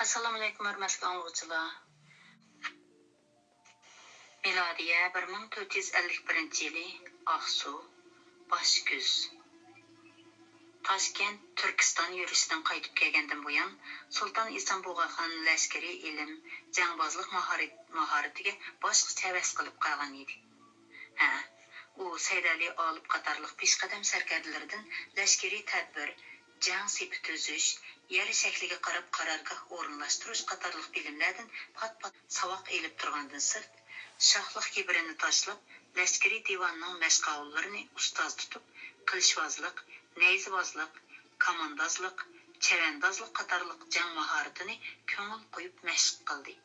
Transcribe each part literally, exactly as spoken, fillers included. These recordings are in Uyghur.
ئەسسالامۇئەلەيكۇم، ھۆرمەتلىك ئاڭلىغۇچىلار. مىلادىيە بىر مىڭ تۆت يۈز ئەللىك بىرىنچى يىلى، ئاقسۇ، باش كۈز. تاشكەنت، تۈركىستان يۈرۈشىدىن قايتىپ كەلگەندىن بۇيان، سۇلتان ئىسان بۇغاخان لەشكىرىي ئىلىم، جەڭبازلىق ماھارەت-، ماھارىتىگە باشقىچە ھەۋەس قىلىپ قالغان ئىدى. ھە، ئۇ سەيدەلى ئالىپ قاتارلىق پېشقەدەم سەركەردىلىرىدىن لەشكىرىي تەدبىر، جەڭ سېپى تۈزۈش، يەر شەكلىگە قاراپ قارارگاھ ئورۇنلاشتۇرۇش قاتارلىق بىلىملەردىن پات-پات ساۋاق ئېلىپ تۇرغاندىن سىرت، شاھلىق كىبىرىنى تاشلاپ، لەشكىرىي دىۋاننىڭ مەشقاۋۇللىرىنى ئۇستاز تۇتۇپ، قىلىچۋازلىق، نەيزىۋازلىق، كاماندازلىق، چەۋەندازلىق قاتارلىق جەڭ ماھارىتىنى كۆڭۈل قويۇپ مەشىق قىلدى.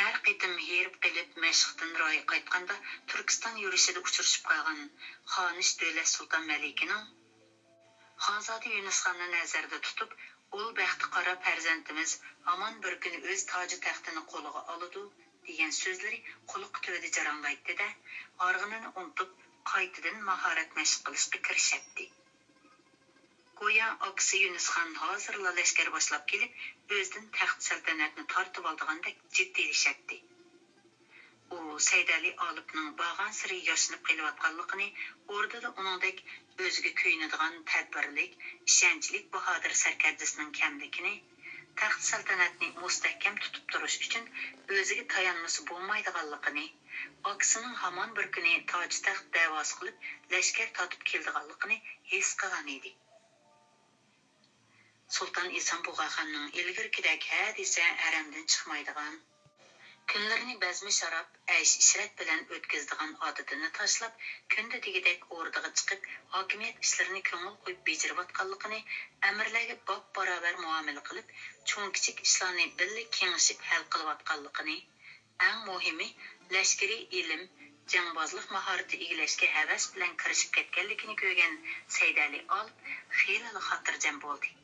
ھەر قېتىم ھېرىپ قېلىپ مەشىقتىن رايى قايتقاندا، تۈركىستان يۈرۈشىدە ئۇچرىشىپ قالغان خانىش دۆلەت سۇلتان مەلىكىنىڭ، خانزادە يۈنۈسخاننى نەزەردە تۇتۇپ، ئۇل بەختى قارا پەرزەنتىمىز ھامان بىر كۈنى ئۆز تاجى تەختىنى قولىغا ئالىدۇ، دېگەن سۆزلىرى قۇلىقى تۈۋىدە جاراڭلايتتى-دە، ھارغىنىنى ئۇنتۇپ، قايتىدىن ماھارەت مەشىق قىلىشقا كىرىشەتتى. گويا ئاكىسى يۈنۈسخان ھازىرلا لەشكەر باشلاپ كېلىپ، ئۆزىدىن تەخت سەلتەنەتنى تارتىۋالىدىغاندەك جىددىيلىشەتتى. ئۇ سەيدەلى ئالىپنىڭ بارغانسېرى ياشىنىپ قېلىۋاتقانلىقىنى، ئوردىدا ئۇنىڭدەك ئۆزىگە كۆيۈنىدىغان تەدبىرلىك، ئىشەنچلىك باھادىر سەركەردىسىنىڭ كەملىكىنى، تەخت سەلتەنەتنى مۇستەھكەم تۇتۇپ تۇرۇش ئۈچۈن ئۆزىگە تايانمىسا بولمايدىغانلىقىنى، ئاكىسىنىڭ ھامان بىر كۈنى تاج تەخت دەۋاسى قىلىپ لەشكەر تارتىپ كېلىدىغانلىقىنى ھېس قىلغان ئىدى. سۇلتان ئىسان بۇغاخاننىڭ ئىلگىرىكىدەك ھە دېسە ھەرەمدىن چىقمايدىغان، كۈنلىرىنى بەزمە شاراب، ئەيش-ئىشرەت بىلەن ئۆتكۈزىدىغان ئادىتىنى تاشلاپ، كۈندە دېگۈدەك ئوردىغا چىقىپ، ھاكىمىيەت ئىشلىرىنى كۆڭۈل قويۇپ بېجىرىۋاتقانلىقىنى، ئەمىرلەرگە باپباراۋەر مۇئامىلە قىلىپ، چوڭ-كىچىك ئىشلارنى بىللە كېڭىشىپ ھەل قىلىۋاتقانلىقىنى، ئەڭ مۇھىمى، لەشكىرىي ئىلىم، جەڭبازلىق ماھارىتى ئىگىلەشكە ھەۋەس بىلەن كىرىشىپ كەتكەنلىكىنى كۆرگەن سەيدەلى ئالىپ خېلىلا خاتىرجەم بولدى.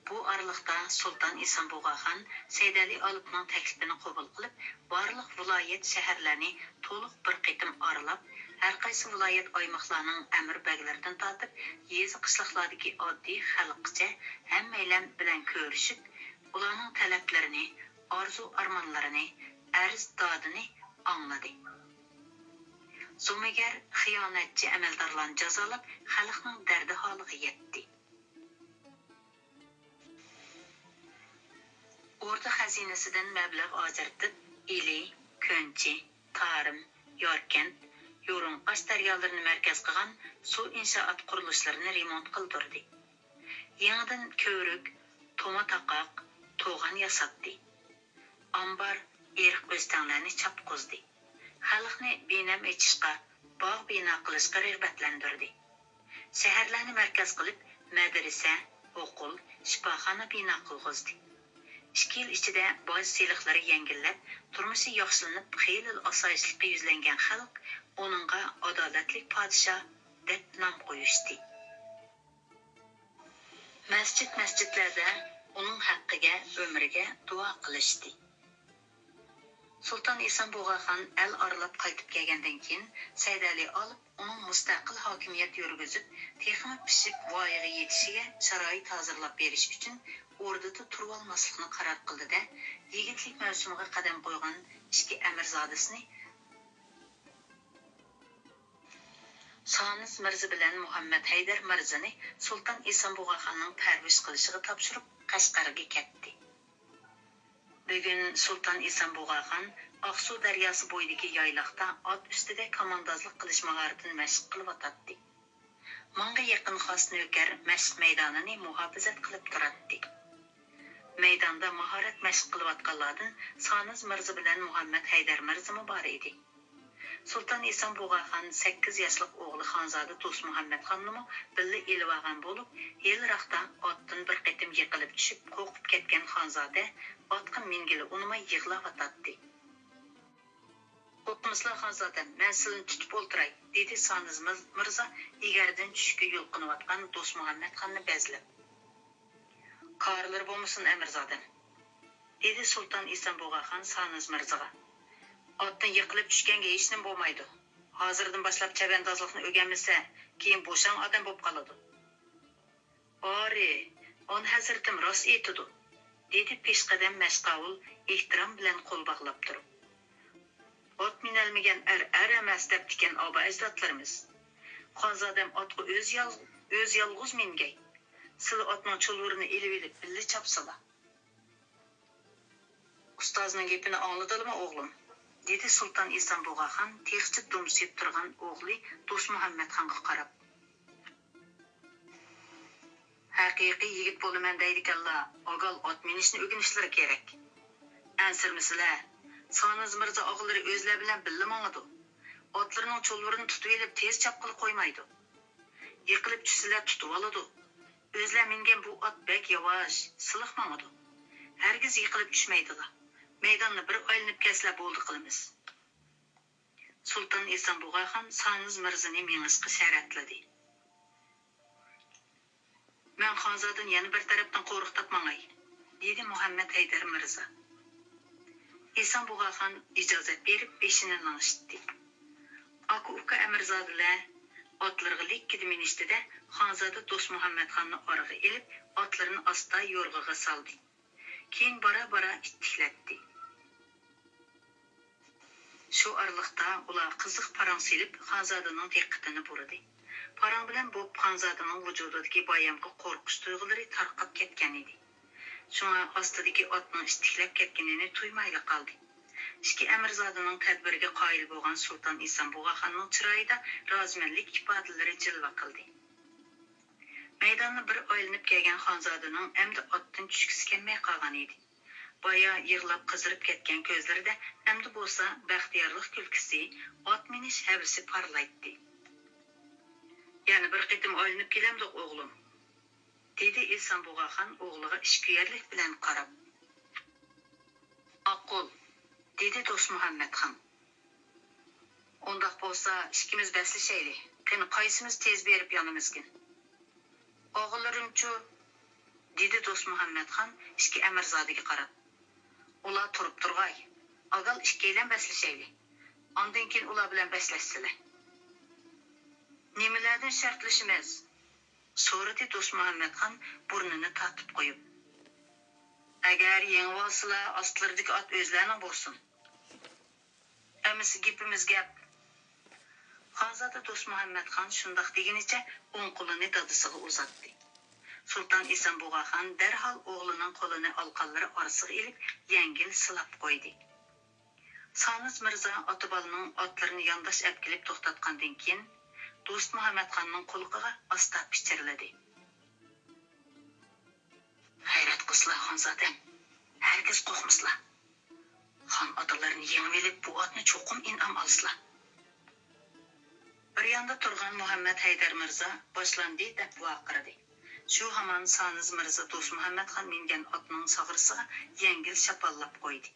بۇ ئارىلىقتا سۇلتان ئىسان بۇغاخان سەيدەلى ئالىپنىڭ تەكلىپىنى قوبۇل قىلىپ، بارلىق ۋىلايەت، شەھەرلەرنى تولۇق بىر قېتىم ئارىلاپ، ھەرقايسى ۋىلايەت، ئايماقلارنىڭ ئەمىر بەگلىرىدىن تارتىپ، يېزا، قىشلاقلاردىكى ئاددىي خەلققىچە ھەممەيلەن بىلەن كۆرۈشۈپ، ئۇلارنىڭ تەلەپلىرىنى، ئارزۇ-ئارمانلىرىنى، ئەرز-دادىنى ئاڭلىدى. زومىگەر، خىيانەتچى ئەمەلدارلارنى جازالاپ، خەلقنىڭ دەردى-ھالىغا يەتتى. ئوردا خەزىنىسىدىن مەبلەغ ئاجرىتىپ، ئىلى، كۆنچى، تارىم، ياركەنت، يورۇڭقاش دەريالىرىنى مەركەز قىلغان سۇ ئىنشائات قۇرۇلۇشلىرىنى رېمونت قىلدۇردى. يېڭىدىن كۆۋرۈك، توما تاقاق، توغان ياساتتى. ئامبار، ئېرىق-ئۆستەڭلەرنى چاپقۇزدى. خەلقنى بىنەم ئېچىشقا، باغ بىنا قىلىشقا رىغبەتلەندۈردى. شەھەرلەرنى مەركەز قىلىپ، مەدرىسە، ئوقۇل، شىپاخانا بىنا قىلغۇزدى. ئىككى يىل ئىچىدە باج سېلىقلىرى يەڭگىللەپ، تۇرمۇشى ياخشىلىنىپ، خېلىلا ئاسايىشلىققا يۈزلەنگەن خەلق ئۇنىڭغا ئادالەتلىك پادىشاھ دەپ نام قويۇشتى. مەسچىت-مەسچىتلەردە ئۇنىڭ ھەققىگە، ئۆمرىگە دۇئا قىلىشتى. سۇلتان ئىسان بۇغاخان ئەل ئارىلاپ قايتىپ كەلگەندىن كېيىن، سەيدەلى ئالىپ ئۇنىڭ مۇستەقىل ھاكىمىيەت يۈرگۈزۈپ، تېخىمۇ پىشىپ ۋايىغا يېتىشىگە شارائىت ھازىرلاپ بېرىش ئۈچۈن ئوردىدا تۇرۇۋالماسلىقنى قارار قىلدى-دە، يىگىتلىك مەۋسۇمىغا قەدەم قويغان ئىككى ئەمىرزادىسىنى، سانىز مىرزا بىلەن مۇھەممەد ھەيدەر مىرزىنى سۇلتان ئىسان بۇغاخاننىڭ پەرۋىش قىلىشىغا تاپشۇرۇپ، قەشقەرگە كەتتى. بۈگۈن سۇلتان ئىسان بۇغاخان ئاقسۇ دەرياسى بويىدىكى يايلاقتا ئات ئۈستىدە كاماندازلىق قىلىش ماھارىتىنى مەشىق قىلىۋاتاتتى. مىڭغا يېقىن خاس نۆكەر مەشىق مەيدانىنى مۇھاپىزەت قىلىپ تۇراتتى. مەيداندا ماھارەت مەشىق قىلىۋاتقانلاردىن سانىز مىرزا بىلەن مۇھەممەد ھەيدەر مىرزىمۇ بار ئىدى. سۇلتان ئىسان بۇغاخان سەككىز ياشلىق ئوغلى خانزادە دوستمۇھەممەتخاننىمۇ بىللە ئېلىۋالغان بولۇپ، ھېلىراقتا ئاتتىن بىر قېتىم يىقىلىپ چۈشۈپ، قورقۇپ كەتكەن خانزادە ئاتقا مىنگىلى ئۇنىماي يىغلاۋاتاتتى. «قورقمىسىلا، خانزادەم، مەن سىلىنى تۇتۇپ ئولتۇراي»، دېدى سانىز مىر-، مىرزا ئېگەردىن چۈشۈشكە يۇلقۇنۇۋاتقان دوستمۇھەممەتخاننى بەزلەپ. «كارلىرى بولمىسۇن، ئەمىرزادەم»، دېدى سۇلتان ئىسان بۇغاخان سانىز مىرزىغا. «ئاتتىن يىقىلىپ چۈشكەنگە ھېچنېمە بولمايدۇ. ھازىردىن باشلاپ چەۋەندازلىقنى ئۆگەنمىسە، كېيىن بوشاڭ ئادەم بولۇپ قالىدۇ.» «ئارى، ئۇن ھەزرىتىم راست ئېيتىدۇ، دېدى پېشقەدەم مەشقاۋۇل ئېھتىرام بىلەن قول باغلاپ تۇرۇپ. ئات مىنەلمىگەن ئەر ئەر ئەمەس دەپتىكەن ئابا-ئەجدادلىرىمىز. خانزادەم ئاتقا ئۆزى يال-، ئۆزى يالغۇز مىنگەي. سىلى ئاتنىڭ چۇلۋۇرىنى ئېلىۋېلىپ بىللە چاپسىلا. ئۇستازنىڭ گېپىنى ئاڭلىدىلىمۇ ئوغلۇم؟ دېدى سۇلتان ئېسەن بۇغاخان تېخىچە دومسىيىپ تۇرغان ئوغلى دوستمۇھەممەتخانغا قاراپ. ھەقىقىي يىگىت بولىمەن دەيدىكەنلا، ئاگال ئات مىنىشنى ئۆگىنىشلىرى كېرەك. ئەنسىرىمىسىلە، سانىز مىرزا ئاغىلىرى ئۆزلەر بىلەن بىللە ماڭىدۇ. ئاتلىرىنىڭ چۇلۋۇرىنى تۇتۇۋېلىپ تېز چاپقىلى قويمايدۇ. يىقىلىپ چۈشسىلە تۇتۇۋالىدۇ. ئۆزلەر مىنگەن بۇ ئات بەك ياۋاش، سىلىق ماڭىدۇ. ھەرگىز يىقىلىپ چۈشمەيدىلا. مەيداننى بىر ئايلىنىپ كەتسىلە بولدى قىلىمىز. سۇلتان ئېسەن بۇغاخان سانىز مىرزىنى مېڭىشقا شەرەتلىدى. مەن خانزادىنى يەنە بىر تەرەپتىن قورۇقتاپ ماڭاي، دېدى مۇھەممەد ھەيدەر مىرزا. ئېسەن بۇغاخان ئىجازەت بېرىپ بېشىنى لىڭشىتتى. ئاكا-ئۇكا ئەمىرزادىلەر ئاتلىرىغا لىككىدە مىنىشتى-دە، خانزادە دوستمۇھەممەدخاننى ئارىغا ئېلىپ، ئاتلىرىنى ئاستا يورغىغا سالدى. كېيىن بارا-بارا ئىتتىكلەتتى. شۇ ئارىلىقتا ئۇلار قىزىق پاراڭ سېلىپ، خانزادىنىڭ دىققىتىنى بۇرىدى. پاراڭ بىلەن بوپ خانزادىنىڭ ۋۇجۇدىدىكى بايامقى قورقۇش تۇيغۇلىرى تارقاپ كەتكەن ئىدى. شۇڭا ئاستىدىكى ئاتنىڭ ئىتتىكلەپ كەتكىنىنى تۇيمايلا قالدى. ئىككى ئەمىرزادىنىڭ تەدبىرىگە قايىل بولغان سۇلتان ئېسەن بۇغاخاننىڭ چىرايىدا رازىمەنلىك ئىپادىلىرى جىلۋە قىلدى. مەيداننى بىر ئايلىنىپ كەلگەن خانزادىنىڭ ئەمدى ئاتتىن چۈشكۈسى كەلمەي قالغان ئىدى. بايا يىغلاپ قىزىرىپ كەتكەن كۆزلىرىدە ئەمدى بولسا بەختىيارلىق كۈلكىسى، ئات مىنىش ھەۋىسى پارلايتتى. يەنە بىر قېتىم ئايلىنىپ كېلەمدۇق، ئوغلۇم؟ دېدى ئېسەن بۇغاخان ئوغلىغا ئىچكۈيەرلىك بىلەن قاراپ. ماقۇل، دېدى دوستمۇھەممەتخان. ئۇنداق بولسا، ئىككىمىز بەسلىشەيلى. قېنى، قايسىمىز تېز بېرىپ يانىمىزكىن؟ ئوغۇللىرىمچۇ؟ دېدى دوستمۇھەممەتخان ئىككى ئەمىرزادىگە قاراپ. ئۇلار تۇرۇپ تۇرغاي، ئاگال ئىككىيلەن بەسلىشەيلى. ئاندىن كېيىن ئۇلار بىلەن بەسلەشسىلە. نېمىلەردىن شەرتلىشىمىز؟ سورىدى دوستمۇھەممەتخان بۇرنىنى تارتىپ قويۇپ. ئەگەر يېڭىۋالسىلا، ئاستىلىرىدىكى ئات ئۆزلەرنىڭ بولسۇن. ئەمىسە گېپىمىز گەپ. خانزادە دوستمۇھەممەتخان شۇنداق دېگىنىچە ئوڭ قولىنى دادىسىغا ئۇزاتتى. سۇلتان ئېسەن بۇغاخان دەرھال ئوغلىنىڭ قولىنى ئالقانلىرى ئارىسىغا ئېلىپ، يەڭگىل سىلاپ قويدى. سانىز مىرزا ئاتا بالىنىڭ ئاتلىرىنى يانداش ئەپكېلىپ توختاتقاندىن كېيىن، دوستمۇھەممەتخاننىڭ قۇلىقىغا ئاستا پىچىرلىدى. غەيرەت قىلسىلا، خانزادەم، ھەرگىز قورقمىسىلا. خان ئاتىلىرىنى يېڭىۋېلىپ، بۇ ئاتنى چوقۇم ئىنئام ئالىسىلا. بىر ياندا تۇرغان مۇھەممەد ھەيدەر مىرزا باشلاندى دەپ ۋارقىرىدى. شۇ ھامان سانىز مىرزا دوستمۇھەممەدخان مىنگەن ئاتنىڭ ساغرىسىغا يەڭگىل شاپاللاپ قويدى.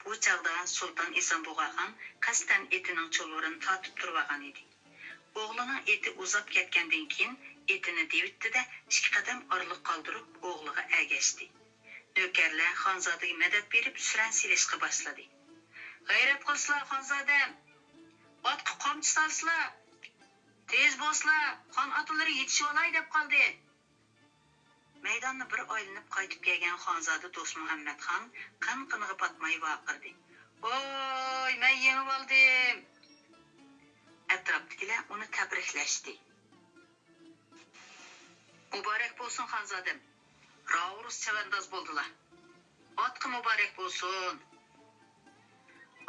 بۇ چاغدا سۇلتان ئېسەن بۇغاخان قەستەن ئېتىنىڭ چۇلۋۇرىنى تارتىپ تۇرۇۋالغان ئىدى. ئوغلىنىڭ ئېتى ئۇزاپ كەتكەندىن كېيىن، ئېتىنى دېۋىتتى-دە، ئىككى قەدەم ئارىلىق قالدۇرۇپ، ئوغلىغا ئەگەشتى. نۆكەرلەر خانزادىگە مەدەت بېرىپ، سۈرەن سېلىشقا باشلىدى. غەيرەت قىلسىلا، خانزادەم! ئاتقا قامچا سالسىلا! تېز بولسىلا، خان ئاتىلىرى يېتىشىۋالاي دەپ قالدى! مەيداننى بىر ئايلىنىپ قايتىپ كەلگەن خانزادە دوستمۇھەممەتخان قىن-قىنىغا پاتماي ۋارقىرىدى. ۋوي، مەن يېڭىۋالدىم! ئەتراپتىكىلەر ئۇنى تەبرىكلەشتى. مۇبارەك بولسۇن، خانزادەم! راۋۇرۇس چەۋەنداز بولدىلا. ئاتقا مۇبارەك بولسۇن!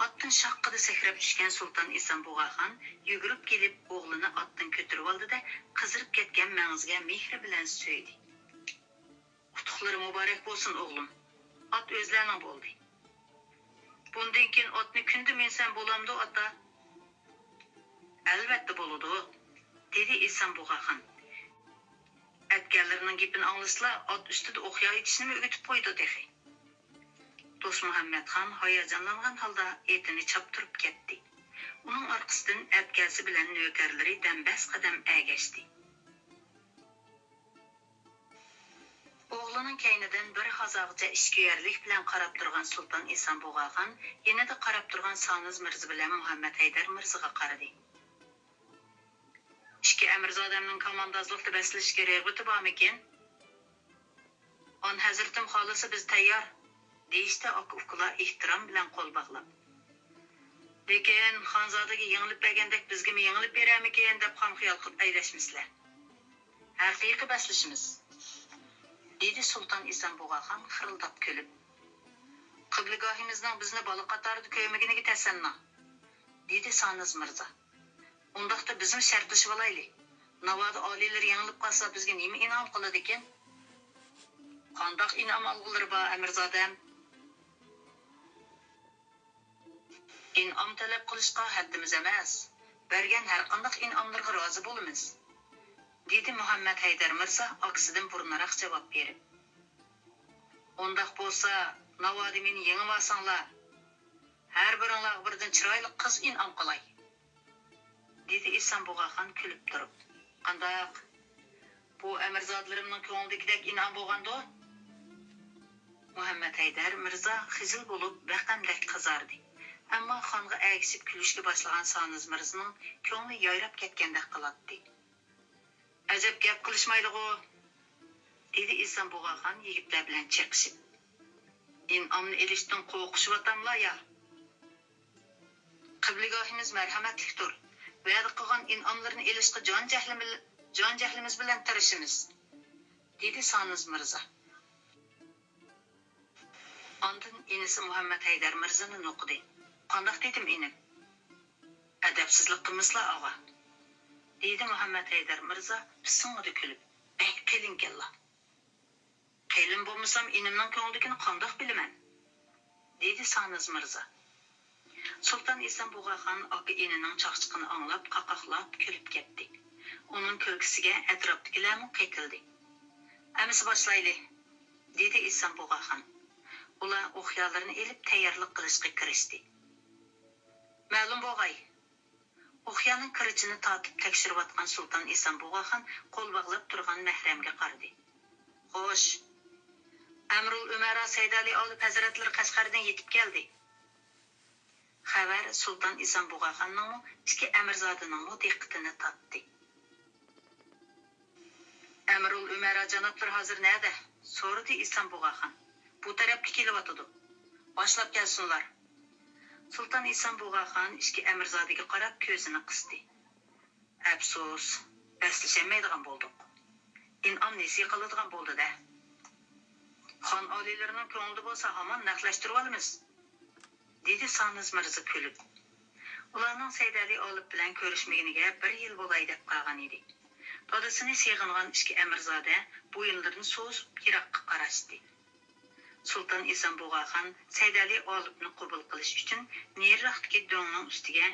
ئاتتىن شاققىدە سەكرەپ چۈشكەن سۇلتان ئېسەن بۇغاخان يۈگۈرۈپ كېلىپ، ئوغلىنى ئاتتىن كۆتۈرۈۋالدى-دە، قىزىرىپ كەتكەن مەڭزىگە مېھرى بىلەن سۆيدى. ئۇتۇقلىرى مۇبارەك بولسۇن، ئوغلۇم! ئات ئۆزلەرنىڭ بولدى. بۇندىن كېيىن ئاتنى كۈندە مىنسەم بولامدۇ، ئاتا؟ ئەلۋەتتە بولىدۇ، دېدى ئېسەن بۇغاخان. ئەتكەنلىرىنىڭ گېپىنى ئاڭلىسىلا، ئات ئۈستىدە ئوقيا ئېتىشنىمۇ ئۆگىتىپ قويىدۇ تېخى. دوستمۇھەممەتخان ھاياجانلانغان ھالدا ئېتىنى چاپتۇرۇپ كەتتى. ئۇنىڭ ئارقىسىدىن ئەپكەلسە بىلەن نۆكەرلىرى دەمبەس قەدەم ئەگەشتى. ئوغلىنىڭ كەينىدىن بىر ھازاغىچە ئىچكۈيەرلىك بىلەن قاراپ تۇرغان سۇلتان ئېسەن بۇغاخان يېنىدا قاراپ تۇرغان سانىز مىرزا بىلەن مۇھەممەد ھەيدەر مىرزىغا قارىدى. ئىككى ئەمىرزادەمنىڭ كاماندازلىقتا بەسلىشىشكە رىغبىتى بارمىكىن؟ خان ھەزرىتىم خالىسا بىز تەييار، دېيىشتى ئاكا-ئۇكىلار ئېھتىرام بىلەن قول باغلاپ. لېكىن خانزادىگە يېڭىلىپ بەرگەندەك بىزگىمۇ يېڭىلىپ بېرەرمىكىن دەپ خام خىيال قىلىپ ئەيلەشمىسىلە. ھەقىقىي بەسلىشىمىز، دېدى سۇلتان ئېسەن بۇغاخان خىرىلداپ كۈلۈپ. قىبلىگاھىمىزنىڭ بىزنى بالا قاتارىدا كۆرمىگىنىگە تەسەننا، دېدى سانىز مىرزا. ئۇنداقتا بىزمۇ شەرتلىشىۋالايلى. ناۋادا ئالىيلىرى يېڭىلىپ قالسا بىزگە نېمە ئىنئام قىلىدىكىن؟ قانداق ئىنئام ئالغۇلىرى بار ئەمىرزادەم؟ ئىنئام تەلەپ قىلىشقا ھەددىمىز ئەمەس. بەرگەن ھەرقانداق ئىنئاملىرىغا رازى بولىمىز، دېدى مۇھەممەد ھەيدەر مىرزا ئاكىسىدىن بۇرۇنراق جاۋاب بېرىپ. ئۇنداق بولسا، ناۋادا مېنى يېڭىۋالساڭلار، ھەر بىرىڭلارغا بىردىن چىرايلىق قىز ئىنئام قىلاي، دېدى ئېسەن بۇغاخان كۈلۈپ تۇرۇپ. قانداق؟ بۇ ئەمىرزادىلىرىمنىڭ كۆڭلىدىكىدەك ئىنئام بولغاندۇ؟ مۇھەممەد ھەيدەر مىرزا خىجىل بولۇپ، بەقەمدەك قىزاردى. ئەمما خانغا ئەگىشىپ كۈلۈشكە باشلىغان سانىز مىرزىنىڭ كۆڭلى يايراپ كەتكەندەك قىلاتتى. ئەجەب گەپ قىلىشمايدىغۇ؟ دېدى ئېسەن بۇغاخان يىگىتلەر بىلەن چېقىشىپ. ئىنئامنى ئېلىشتىن قورقۇشۇۋاتاملا يا؟ قىبلىگاھىمىز مەرھەمەتلىكتۇر. ۋەدە قىلغان ئىنئاملىرىنى ئېلىشقا جان جەھلىمىل-، جان جەھلىمىز بىلەن تىرىشىمىز، دېدى سانىز مىرزا. ئاندىن ئىنىسى مۇھەممەد ھەيدەر مىرزىنى نوقۇدى. قانداق دېدىم، ئىنىم؟ ئەدەپسىزلىك قىلمىسىلا، ئاغا، دېدى مۇھەممەد ھەيدەر مىرزا پىسىڭڭىدە كۈلۈپ. بەك قېلىنكەنلا. قېلىن بولمىسام، ئىنىمنىڭ كۆڭلىدىكىنى قانداق بىلىمەن؟ دېدى سانىز مىرزا. سۇلتان ئېسەن بۇغاخان ئاكا ئىنىنىڭ چاقچىقىنى ئاڭلاپ، قاقاقلاپ كۈلۈپ كەتتى. ئۇنىڭ كۈلكىسىگە ئەتراپتىكىلەرمۇ قېتىلدى. ئەمىسە باشلايلى، دېدى ئېسەن بۇغاخان. ئۇلار ئوقيالىرىنى ئېلىپ تەييارلىق قىلىشقا كىرىشتى. مەلۇم بولغاي، ئوقيانىڭ كىرىچىنى تارتىپ تەكشۈرۈۋاتقان سۇلتان ئېسەن بۇغاخان قول باغلاپ تۇرغان مەھرەمگە قارىدى. خوش. ئەمرۇل ئۈمەرا سەيدەلى ئالىپ ھەزرەتلىرى قەشقەردىن يېتىپ كەلدى. خەۋەر سۇلتان ئېسەن بۇغاخاننىڭمۇ، ئىككى ئەمىرزادىنىڭمۇ دىققىتىنى تارتتى. ئەمرۇل ئۈمەرا جانابلىرى ھازىر نەدە؟ سورىدى ئېسەن بۇغاخان. بۇ تەرەپكە كېلىۋاتىدۇ. باشلاپ كەلسۇنلار. سۇلتان ئېسەن بۇغاخان ئىككى ئەمىرزادىگە قاراپ كۆزىنى قىستى. ئەپسۇس، بەسلىشەلمەيدىغان بولدۇق. ئىنئام نېسى قىلىدىغان بولدى-دە. خان ئالىيلىرىنىڭ كۆڭلىدە بولسا ھامان نەقلەشتۈرۈۋالىمىز، دېدى سانىز مىرزا كۈلۈپ. ئۇلارنىڭ سەيدەلى ئالىپ بىلەن كۆرۈشمىگىنىگە بىر يىل بولاي دەپ قالغان ئىدى. دادىسىنى سېغىنغان ئىككى ئەمىرزادە بويۇنلىرىنى سوزۇپ يىراققا قاراشتى. سۇلتان ئېسەن بۇغاخان سەيدەلى ئالىپنى قوبۇل قىلىش ئۈچۈن نېرىراقتىكى دۆڭنىڭ ئۈستىگە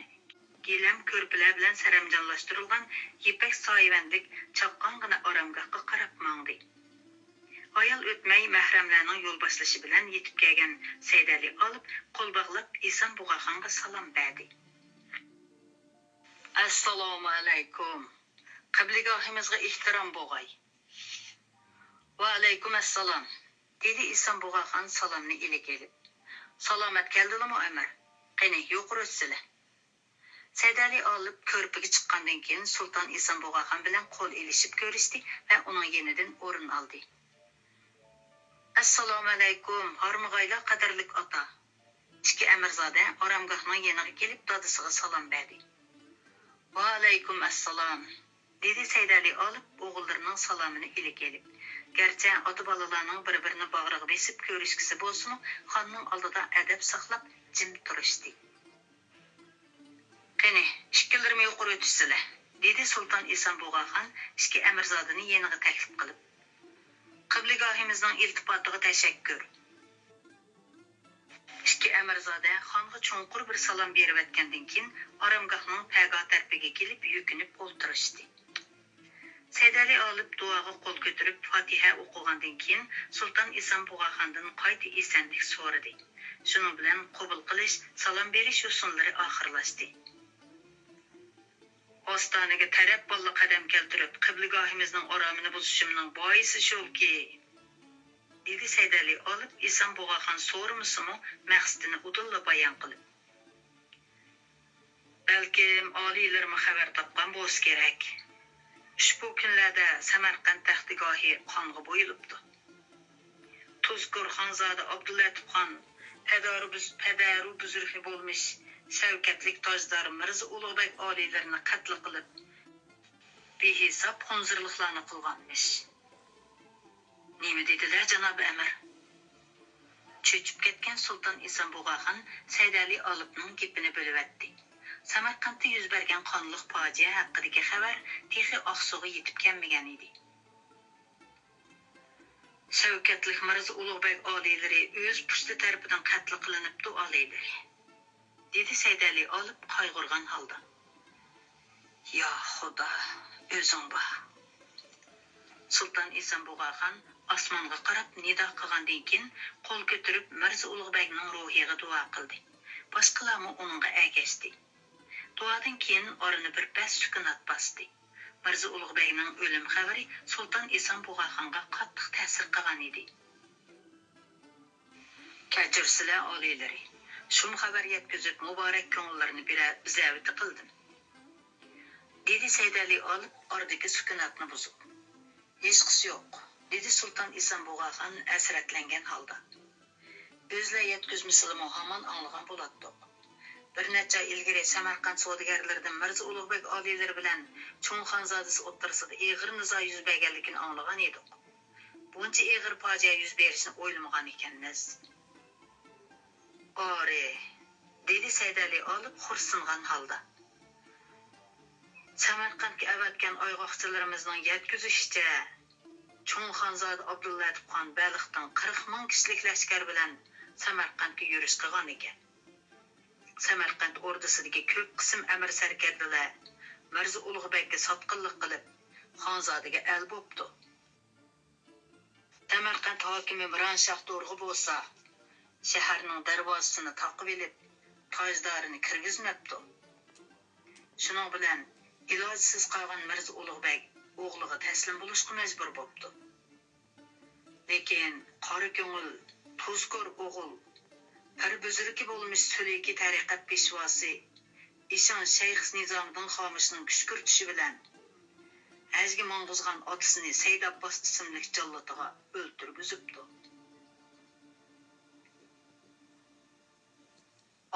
گىلەم كۆرپىلەر بىلەن سەرەمجانلاشتۇرۇلغان يىپەك سايىۋەنلىك چاققانغىنا ئارامگاھقا قاراپ ماڭدى. ھايال ئۆتمەي مەھرەملەرنىڭ يول باشلىشى بىلەن يېتىپ كەلگەن سەيدەلى ئالىپ قول باغلاپ ئېسەن بۇغاخانغا سالام بەردى. ئەسسالامۇئەلەيكۇم. قىبلىگاھىمىزغا ئېھتىرام بوغاي. ۋەئەلەيكۇم ئەسسالام، دېدى ئېسەن بۇغاخان سالامنى ئىلىك ئېلىپ. سالامەت كەلدىلىمۇ ئەمىر؟ قېنى، يۇقىرى ئۆتسىلە. سەيدەلى ئالىپ كۆرپىگە چىققاندىن كېيىن، سۇلتان ئېسەن بۇغاخان بىلەن قول ئېلىشىپ كۆرۈشتى ۋە ئۇنىڭ يېنىدىن ئورۇن ئالدى. ئەسسالامۇئەلەيكۇم، ھارمىغايلا قەدىرلىك ئاتا. ئىككى ئەمىرزادە ئارامگاھنىڭ يېنىغا كېلىپ دادىسىغا سالام بەردى. ۋەئەلەيكۇم ئەسسالام، دېدى سەيدەلى ئالىپ ئوغۇللىرىنىڭ سالامىنى ئىلىك ئېلىپ. گەرچە ئاتا-بالىلارنىڭ بىر-بىرىنى باغرىغا بېسىپ كۆرۈشكۈسى بولسىمۇ، خاننىڭ ئالدىدا ئەدەپ ساقلاپ جىم تۇرۇشتى. قېنى، ئىككىلىرىمۇ يۇقىرى ئۆتۈشسىلە، دېدى سۇلتان ئېسەن بۇغاخان ئىككى ئەمىرزادىنى يېنىغا تەكلىپ قىلىپ. قىبلىگاھىمىزنىڭ ئىلتىپاتىغا تەشەككۈر. ئىككى ئەمىرزادە خانغا چوڭقۇر بىر سالام بېرىۋەتكەندىن كېيىن، ئارامگاھنىڭ پەگا تەرىپىگە كېلىپ يۈكۈنۈپ ئولتۇرۇشتى. سەيدەلى ئالىپ دۇئاغا قول كۆتۈرۈپ، فاتىھە ئوقۇغاندىن كېيىن، سۇلتان ئېسەن بۇغاخاندىن قايتا ئېسەنلىك سورىدى. شۇنىڭ بىلەن قوبۇل قىلىش، سالام بېرىش يوسۇنلىرى ئاخىرلاشتى. ئاستانىگە تەرەپ باللا قەدەم كەلتۈرۈپ، قىبلىگاھىمىزنىڭ ئارامىنى بۇزۇشۇمنىڭ بايىسى شۇكى، دېدى سەيدەلى ئالىپ ئېسەن بۇغاخان سورىمىسىمۇ، مەقسىتىنى ئۇدۇللا بايان قىلىپ. بەلكىم ئالىيلىرىمۇ خەۋەر تاپقان بولسا كېرەك. ئۇشبۇ كۈنلەردە سەمەرقەنت تەختىگاھى قانغا بويىلىپتۇ. مەشھۇر خانزادە ئابدۇللەتىپ خان پەدەرۇ بۈز-، پەدەرۇ بۈزرۈكى بولمىش شەۋكەتلىك تاجدار مىرزا ئۇلۇغبەگ ئالىيلىرىنى قەتل قىلىپ، بىھېساب خۇنزۇرلۇقلارنى قىلغانمىش. نېمە دېدىلە، جانابىي ئەمىر؟ چۆچۈپ كەتكەن سۇلتان ئىسان بۇغاخان سەيدەلى ئالىپنىڭ گېپىنى بۆلۈۋەتتى. سەمەرقەنتتە يۈز بەرگەن قانلىق پاجىئە ھەققىدىكى خەۋەر تېخى ئاقسۇغا يېتىپ كەلمىگەنىدى. شەۋكەتلىك مىرزا ئۇلۇغبەگ ئالىيلىرى ئۆز پۇشتى تەرىپىدىن قەتل قىلىنىپتۇ، ئالىيلىرى، دېدى سەيدەلى ئالىپ قايغۇرغان ھالدا. يا خۇدا، ئۆزۈڭ بار. سۇلتان ئىسان بۇغاخان ئاسمانغا قاراپ نىدا قىلغاندىن كېيىن، قول كۆتۈرۈپ مىرزا ئۇلۇغبەگنىڭ روھىغا دۇئا قىلدى. باشقىلارمۇ ئۇنىڭغا ئەگەشتى. دۇئادىن كېيىن ئارىنى بىر پەس سۈكۈنات باستى. مىرزا ئۇلۇغبەگنىڭ ئۆلۈم خەۋىرى سۇلتان ئىسان بۇغاخانغا قاتتىق تەسىر قىلغان ئىدى. كەچۈرسىلە، ئالىيلىرى، شۇم خەۋەر يەتكۈزۈپ، مۇبارەك كۆڭۈللىرىنى بىرە بىزەۋىتى قىلدىم، دېدى سەيدەلى ئالىپ ئارىدىكى سۈكۈناتنى بۇزۇپ. ھېچقىسى يوق، دېدى سۇلتان ئىسان بۇغاخان ھەسرەتلەنگەن ھالدا. ئۆزلەر يەتكۈزمىسىلىمۇ ھامان ئاڭلىغان بولاتتۇق. بىر نەچچە ئاي ئىلگىرى سەمەرقەنت سودىگەرلىرىدىن مىرزا ئۇلۇغبەگ ئالىيلىرى بىلەن چوڭ خانزادىسى ئوتتۇرىسىدا ئېغىر نىزا يۈز بەرگەنلىكىنى ئاڭلىغان ئىدۇق. بۇنچە ئېغىر پاجىئە يۈز بېرىشىنى ئويلىمىغان ئىكەنمىز. ئارى، دېدى سەيدەلى ئالىپ خورسىنغان ھالدا. سەمەرقەنتكە ئەۋەتكەن ئايغاقچىلىرىمىزنىڭ يەتكۈزۈشىچە، چوڭ خانزادە ئابدۇللەتىپ خان بەلختىن قىرىق مىڭ كىشىلىك لەشكەر بىلەن سەمەرقەنتكە يۈرۈش قىلغان ئىكەن. سەمەرقەنت ئوردىسىدىكى كۆپ قىسىم ئەمىر سەركەردىلەر مىرزا ئۇلۇغبەگكە ساتقىنلىق قىلىپ، خانزادىگە ئەل بوپتۇ. سەمەرقەنت ھاكىمى مىرانشاھ دورغا بولسا، شەھەرنىڭ دەرۋازىسىنى تاقىۋېلىپ، تاجدارىنى كىرگۈزمەپتۇ. شۇنىڭ بىلەن ئىلاجسىز قالغان مىرزا ئۇلۇغبەگ ئوغلىغا تەسلىم بولۇشقا مەجبۇر بوپتۇ. لېكىن قارا كۆڭۈل، تۇزكور ئوغۇل، پىر بۈزرۈكى بولمىش سۈلۈكى تەرىقەت پېشۋاسى ئىشان شەيخ نىزامىدىن خامۇشنىڭ كۈشكۈرتۈشى بىلەن ھەجگە ماڭغۇزغان ئاتىسىنى سەيد ئابباس ئىسىملىك جاللىتىغا ئۆلتۈرگۈزۈپتۇ.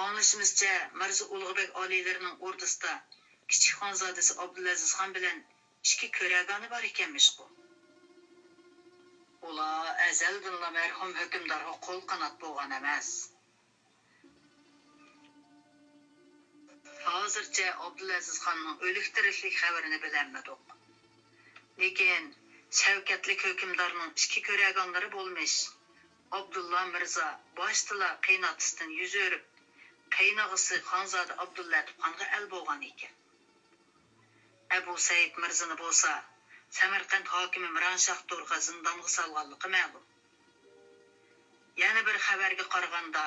ئاڭلىشىمىزچە، مىرزا ئۇلۇغبەگ ئالىيلىرىنىڭ ئوردىسىدا كىچىك خانزادىسى ئابدۇلئەزىزخان بىلەن ئىككى كۆرەگانى بار ئىكەنمىشقۇ؟ ئۇلار ئەزەلدىنلا مەرھۇم ھۆكۈمدارغا قول قانات بولغان ئەمەس. ھازىرچە ئابدۇلئەزىزخاننىڭ ئۆلۈك-تىرىكلىك خەۋىرىنى بىلەلمىدۇق. لېكىن شەۋكەتلىك ھۆكۈمدارنىڭ ئىككى كۆرەگانلىرى بولمىش ئابدۇللا مىرزا باشتىلا قېيىنئاتىسىدىن يۈز ئۆرۈپ، قېيىنئاغىسى خانزادە ئابدۇللەتىپخانغا ئەل بولغان ئىكەن. ئەبۇ سەئىد مىرزىنى بولسا سەمەرقەنت ھاكىمى مىرانشاھ دورغا زىندانغا سالغانلىقى مەلۇم. يەنە بىر خەۋەرگە قارىغاندا،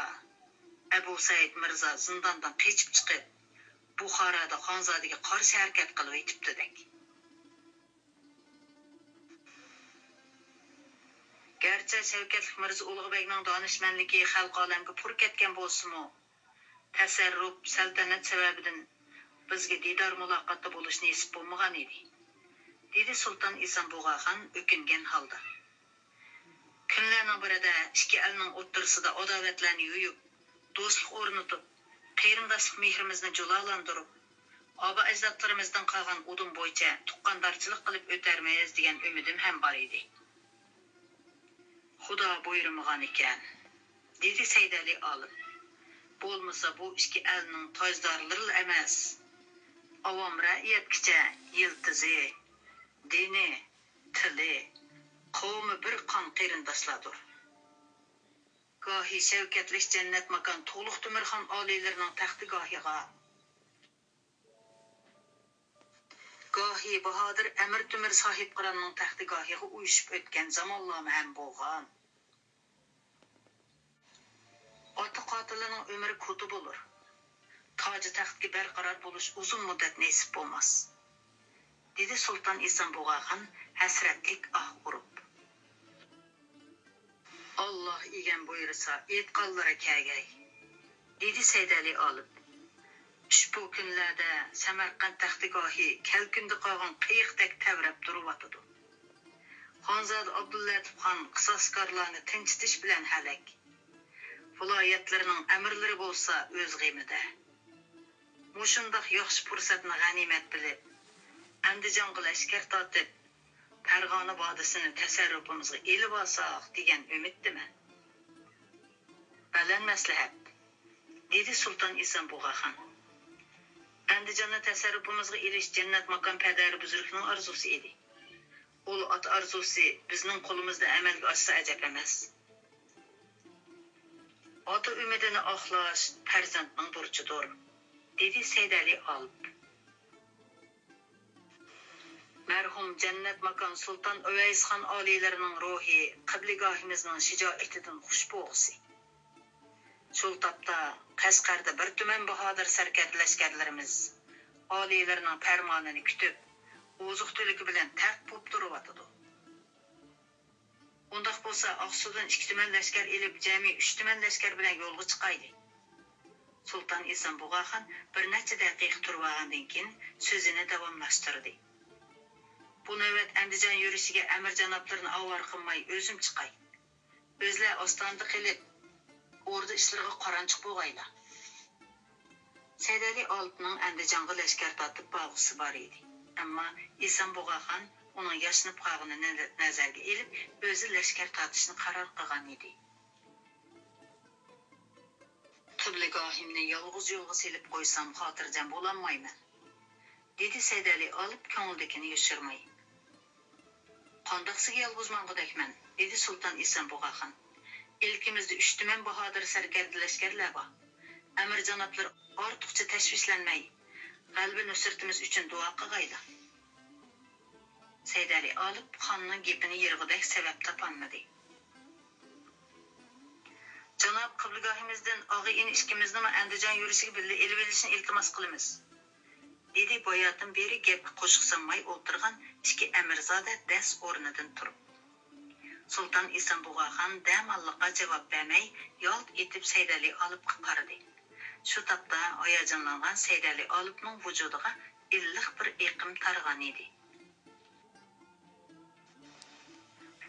ئەبۇ سەئىد مىرزا زىنداندىن قېچىپ چىقىپ، بۇخارادا خانزادىگە قارشى ھەرىكەت قىلىۋېتىپتىدەك. گەرچە شەۋكەتلىك مىرزا ئۇلۇغبەگنىڭ دانىشمەنلىكى خەلقى ئالەمگە پۇر كەتكەن بولسىمۇ، تەسەررۇپ، سەلتەنەت سەۋەبىدىن بىزگە دىدار مۇلاقاتتا بولۇش نېسىپ بولمىغان ئىدى، دېدى سۇلتان ئىسان بۇغاخان ئۆكۈنگەن ھالدا. كۈنلەرنىڭ بىرىدە ئىككى ئەلنىڭ ئوتتۇرىسىدا ئاداۋەتلەرنى يويۇپ، دوستلۇق ئورنىتىپ، قېرىنداشلىق مېھرىمىزنى جۇلالاندۇرۇپ، ئابا-ئەجدادلىرىمىزدىن قالغان ئۇدۇم بويىچە تۇغقاندارچىلىق قىلىپ ئۆتەرمىز دېگەن ئۈمىدىم ھەم بار ئىدى. خۇدا بۇيرۇمىغان ئىكەن، دېدى سەيدەلى ئالىم. بولمىسا بۇ ئىككى ئەلنىڭ تاجدارلىرىلا ئەمەس، ئاۋام رەئىيەتكىچە يىلتىزى، دىنى، تىلى، قەۋمى بىر قان قېرىنداشلاردۇر. گاھى شەۋكەتلىك جەننەت ماكان تۇغلۇق تۆمۈرخان ئالىيلىرىنىڭ تەختىگاھىغا، گاھى باھادىر ئەمىر تۆمۈر ساھىبقىراننىڭ تەختىگاھىغا ئۇيۇشۇپ ئۆتكەن زامانلارمۇ ھەم بولغان. ئاتا قاتىلىنىڭ ئۆمرى كوتا بولۇر. تاجى تەختكە بەرقارار بولۇش ئۇزۇن مۇددەت نېسىپ بولماس، دېدى سۇلتان ئىسان بۇغاخان ھەسرەتلىك ئاھ ئۇرۇپ. ئاللا ئىگەم بۇيرۇسا، ئېيتقانلىرى كەگەي، دېدى سەيدەلى ئالىپ. ئۇشبۇ كۈنلەردە سەمەرقەنت تەختىگاھى كەلكۈندە قالغان قېيىقتەك تەۋرەپ تۇرۇۋاتىدۇ. خانزادە ئابدۇللەتىپ خان قىساسكارلارنى تىنچىتىش بىلەن ھەلەك. ۋىلايەتلىرىنىڭ ئەمىرلىرى بولسا ئۆز غېمىدە. مۇشۇنداق ياخشى پۇرسەتنى غەنىيمەت بىلىپ، ئەندىجانغا لەشكەر تارتىپ، پەرغانە ۋادىسىنى تەسەررۇپىمىزغا ئېلىۋالساق دېگەن ئۈمىدتىمەن. بەلەن مەسلىھەت، دېدى سۇلتان ئېسەن بۇغاخان. ئەندىجاننى تەسەررۇپىمىزغا ئېلىش جەننەت ماكان پەدەرى بۈزرۈكنىڭ ئارزۇسى ئىدى. ئۇلۇغ ئاتا ئارزۇسى بىزنىڭ قولىمىزدا ئەمەلگە ئاشسا ئەجەب ئەمەس. ئاتا ئۈمىدىنى ئاقلاش پەرزەنتنىڭ بۇرچىدۇر، دېدى سەيدەلى ئالىپ. مەرھۇم جەننەت ماكان سۇلتان ئۇۋەيسخان ئالىيلىرىنىڭ روھى قىبلىگاھىمىزنىڭ شىجائىتىدىن خۇش بولغۇسى. شۇ تاپتا قەشقەردە بىر تۈمەن باھادىر سەركەردە لەشكەرلىرىمىز ئالىيلىرىنىڭ پەرمانىنى كۈتۈپ، ئوزۇق-تۈلۈكى بىلەن تەق بوپ تۇرۇۋاتىدۇ. ئۇنداق بولسا، ئاقسۇدىن ئىككى تۈمەن لەشكەر ئېلىپ، جەمئىي ئۈچ تۈمەن لەشكەر بىلەن يولغا چىقايلى. سۇلتان ئېسەن بۇغاخان بىر نەچچە دەقىقە تۇرۇۋالغاندىن كېيىن سۆزىنى داۋاملاشتۇردى. بۇ نۆۋەت ئەندىجان يۈرۈشىگە ئەمىر جانابلىرىنى ئاۋارە قىلماي ئۆزۈم چىقاي. ئۆزلەر ئاستانىدا قېلىپ، ئوردا ئىشلىرىغا قارانچۇق بولغايلا. سەيدەلى ئالىپنىڭ ئەندىجانغا لەشكەر تارتىپ بارغۇسى بار ئىدى. ئەمما ئېسەن بۇغاخان ئۇنىڭ ياشىنىپ قالغىنىنى نەزەرگە ئېلىپ، ئۆزى لەشكەر تارتىشنى قارار قىلغان ئىدى. قىبلىگاھىمنى يالغۇز يولغا سېلىپ قويسام خاتىرجەم بولالمايمەن، دېدى سەيدەلى ئالىپ كۆڭلىدىكىنى يوشۇرماي. قانداقسىگە يالغۇز ماڭغۇدەكمەن؟ دېدى سۇلتان ئېسەن بۇغاخان. ئىلكىمىزدە ئۈچ تۈمەن باھادىر سەركەردە لەشكەرلەر بار. ئەمىر جانابلىرى ئارتۇقچە تەشۋىشلەنمەي، غەلىبە نۇسرىتىمىز ئۈچۈن دۇئا قىلغايلا. سەيدەلى ئالىپ خاننىڭ گېپىنى يىرغۇدەك سەۋەب تاپالمىدى. جاناب قىبلىگاھىمىزدىن ئاغا-ئىنى ئىككىمىزنىمۇ ئەندىجان يۈرۈشىگە بىللە ئېلىۋېلىشنى ئىلتىماس قىلىمىز، دېدى باياتىن بېرى گەپكە قوشۇق سالماي ئولتۇرغان ئىككى ئەمىرزادە دەس ئورنىدىن تۇرۇپ. سۇلتان ئېسەن بۇغاخان دەماللىققا جاۋاب بەرمەي، يالت ئېتىپ سەيدەلى ئالىپقا قارىدى. شۇ تاپتا ھاياجانلانغان سەيدەلى ئالىپنىڭ ۋۇجۇدىغا ئىللىق بىر ئېقىم تارىغان ئىدى.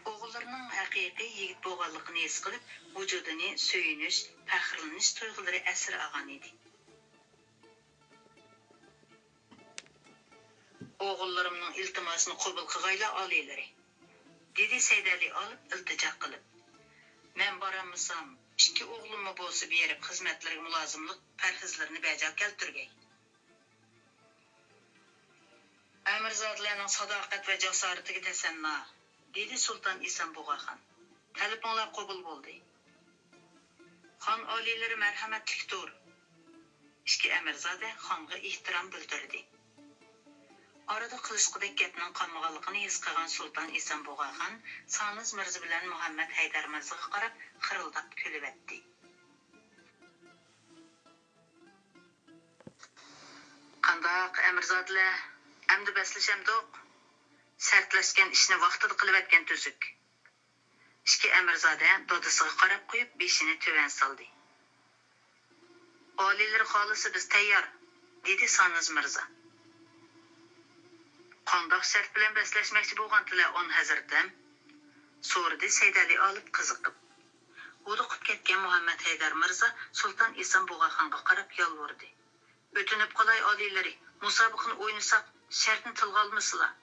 ئوغۇللىرىنىڭ ھەقىقىي يىگىت بولغانلىقىنى ھېس قىلىپ، ۋۇجۇدىنى سۆيۈنۈش، پەخىرلىنىش تۇيغۇلىرى ئەسىر ئالغان ئىدى. ئوغۇللىرىمنىڭ ئىلتىماسىنى قوبۇل قىلغايلا، ئالىيلىرى، دېدى سەيدەلى ئالىپ ئىلتىجا قىلىپ. مەن بارالمىسام، ئىككى ئوغلۇممۇ بولسا بېرىپ خىزمەتلىرىگە مۇلازىملىق پەرھىزلىرىنى بەجا كەلتۈرگەي. ئەمىرزادىلەرنىڭ ساداقەت ۋە جاسارىتىگە تەسەننا، دېدى سۇلتان ئېسەن بۇغاخان. تەلىپىڭلار قوبۇل بولدى. خان ئالىيلىرى مەرھەمەتلىكتۇر. ئىككى ئەمىرزادە خانغا ئېھتىرام بىلدۈردى. ئارىدا قىلىشقۇدەك گەپنىڭ قالمىغانلىقىنى ھېس قىلغان سۇلتان ئېسەن بۇغاخان سانىز مىرزا بىلەن مۇھەممەد ھەيدەر مىرزىغا قاراپ خىرىلداپ كۈلۈۋەتتى. قانداق ئەمىرزادىلەر، ئەمدى بەسلىشەمدۇق؟ شەرتلەشكەن ئىشنى ۋاقتىدا قىلىۋەتكەن تۈزۈك. ئىككى ئەمىرزادە دادىسىغا قاراپ قويۇپ بېشىنى تۆۋەن سالدى. ئالىيلىرى خالىسا بىز تەييار، دېدى سانىز مىرزا. قانداق شەرت بىلەن بەسلەشمەكچى بولغانتىلەر ئون ھەزرىتىم؟ سورىدى سەيدەلى ئالىپ قىزىقىپ. ھودۇقۇپ كەتكەن مۇھەممەد ھەيدەر مىرزا سۇلتان ئېسەن بۇغاخانغا قاراپ يالۋۇردى. ئۆتۈنۈپ قالاي ئالىيلىرى، مۇسابىقىنى ئوينىساق، شەرتنى تىلغا ئالمىسىلا.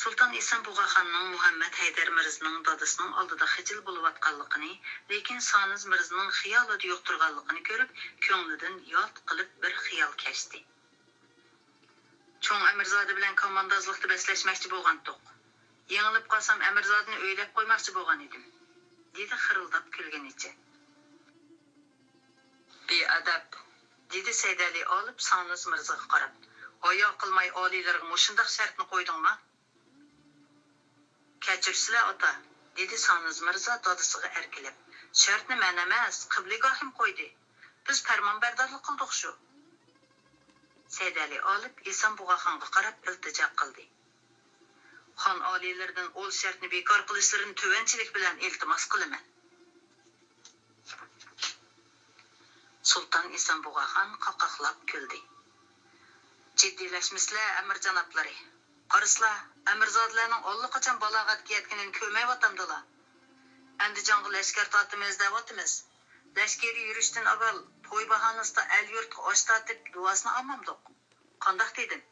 سۇلتان ئېسەن بۇغاخاننىڭ مۇھەممەد ھەيدەر مىرزىنىڭ دادىسىنىڭ ئالدىدا خىجىل بولۇۋاتقانلىقىنى، لېكىن سانىز مىرزىنىڭ خىيالىدا يوق تۇرغانلىقىنى كۆرۈپ، كۆڭلىدىن يالت قىلىپ بىر خىيال كەچتى. چوڭ ئەمىرزادە بىلەن كوماندازلىقتا بەسلەشمەكچى بولغانتۇق. يېڭىلىپ قالسام ئەمىرزادىنى ئۆيلەپ قويماقچى بولغان ئىدىم، دېدى خىرىلداپ كۈلگىنىچە. بىئەدەپ، دېدى سەيدەلى ئالىپ سانىز مىرزىغا قاراپ. ھايا قىلماي ئالىيلىرىغا مۇشۇنداق شەرتنى قويدۇڭما؟ كەچۈرسىلە ئاتا، دېدى سانىز مىرزا دادىسىغا ئەركىلەپ. شەرتنى مەن ئەمەس، قىبلىگاھىم قويدى. بىز پەرمانبەردارلىق قىلدۇق شۇ. سەيدەلى ئالىپ ئېسەن بۇغاخانغا قاراپ ئىلتىجا قىلدى. خان ئالىيلىرىدىن ئول شەرتنى بىكار قىلىشلىرىنى تۆۋەنچىلىك بىلەن ئىلتىماس قىلىمەن. سۇلتان ئېسەن بۇغاخان قاقاقلاپ كۈلدى. جىددىيلەشمىسىلە، ئەمىر جانابلىرى. قارىسىلا، ئەمىرزادىلەرنىڭ ئاللىقاچان بالاغەتكە يەتكىنىنى كۆرمەيۋاتامدىلا؟ ئەمدى جەڭگە لەشكەر تارتىمىز دەۋاتىمىز. لەشكەرگە يۈرۈشتىن ئاۋۋال توي باھانىسىدا ئەل-يۇرتقا ئاش تارتىپ، دۇئاسىنى ئالمامدۇق؟ قانداق دېدىم؟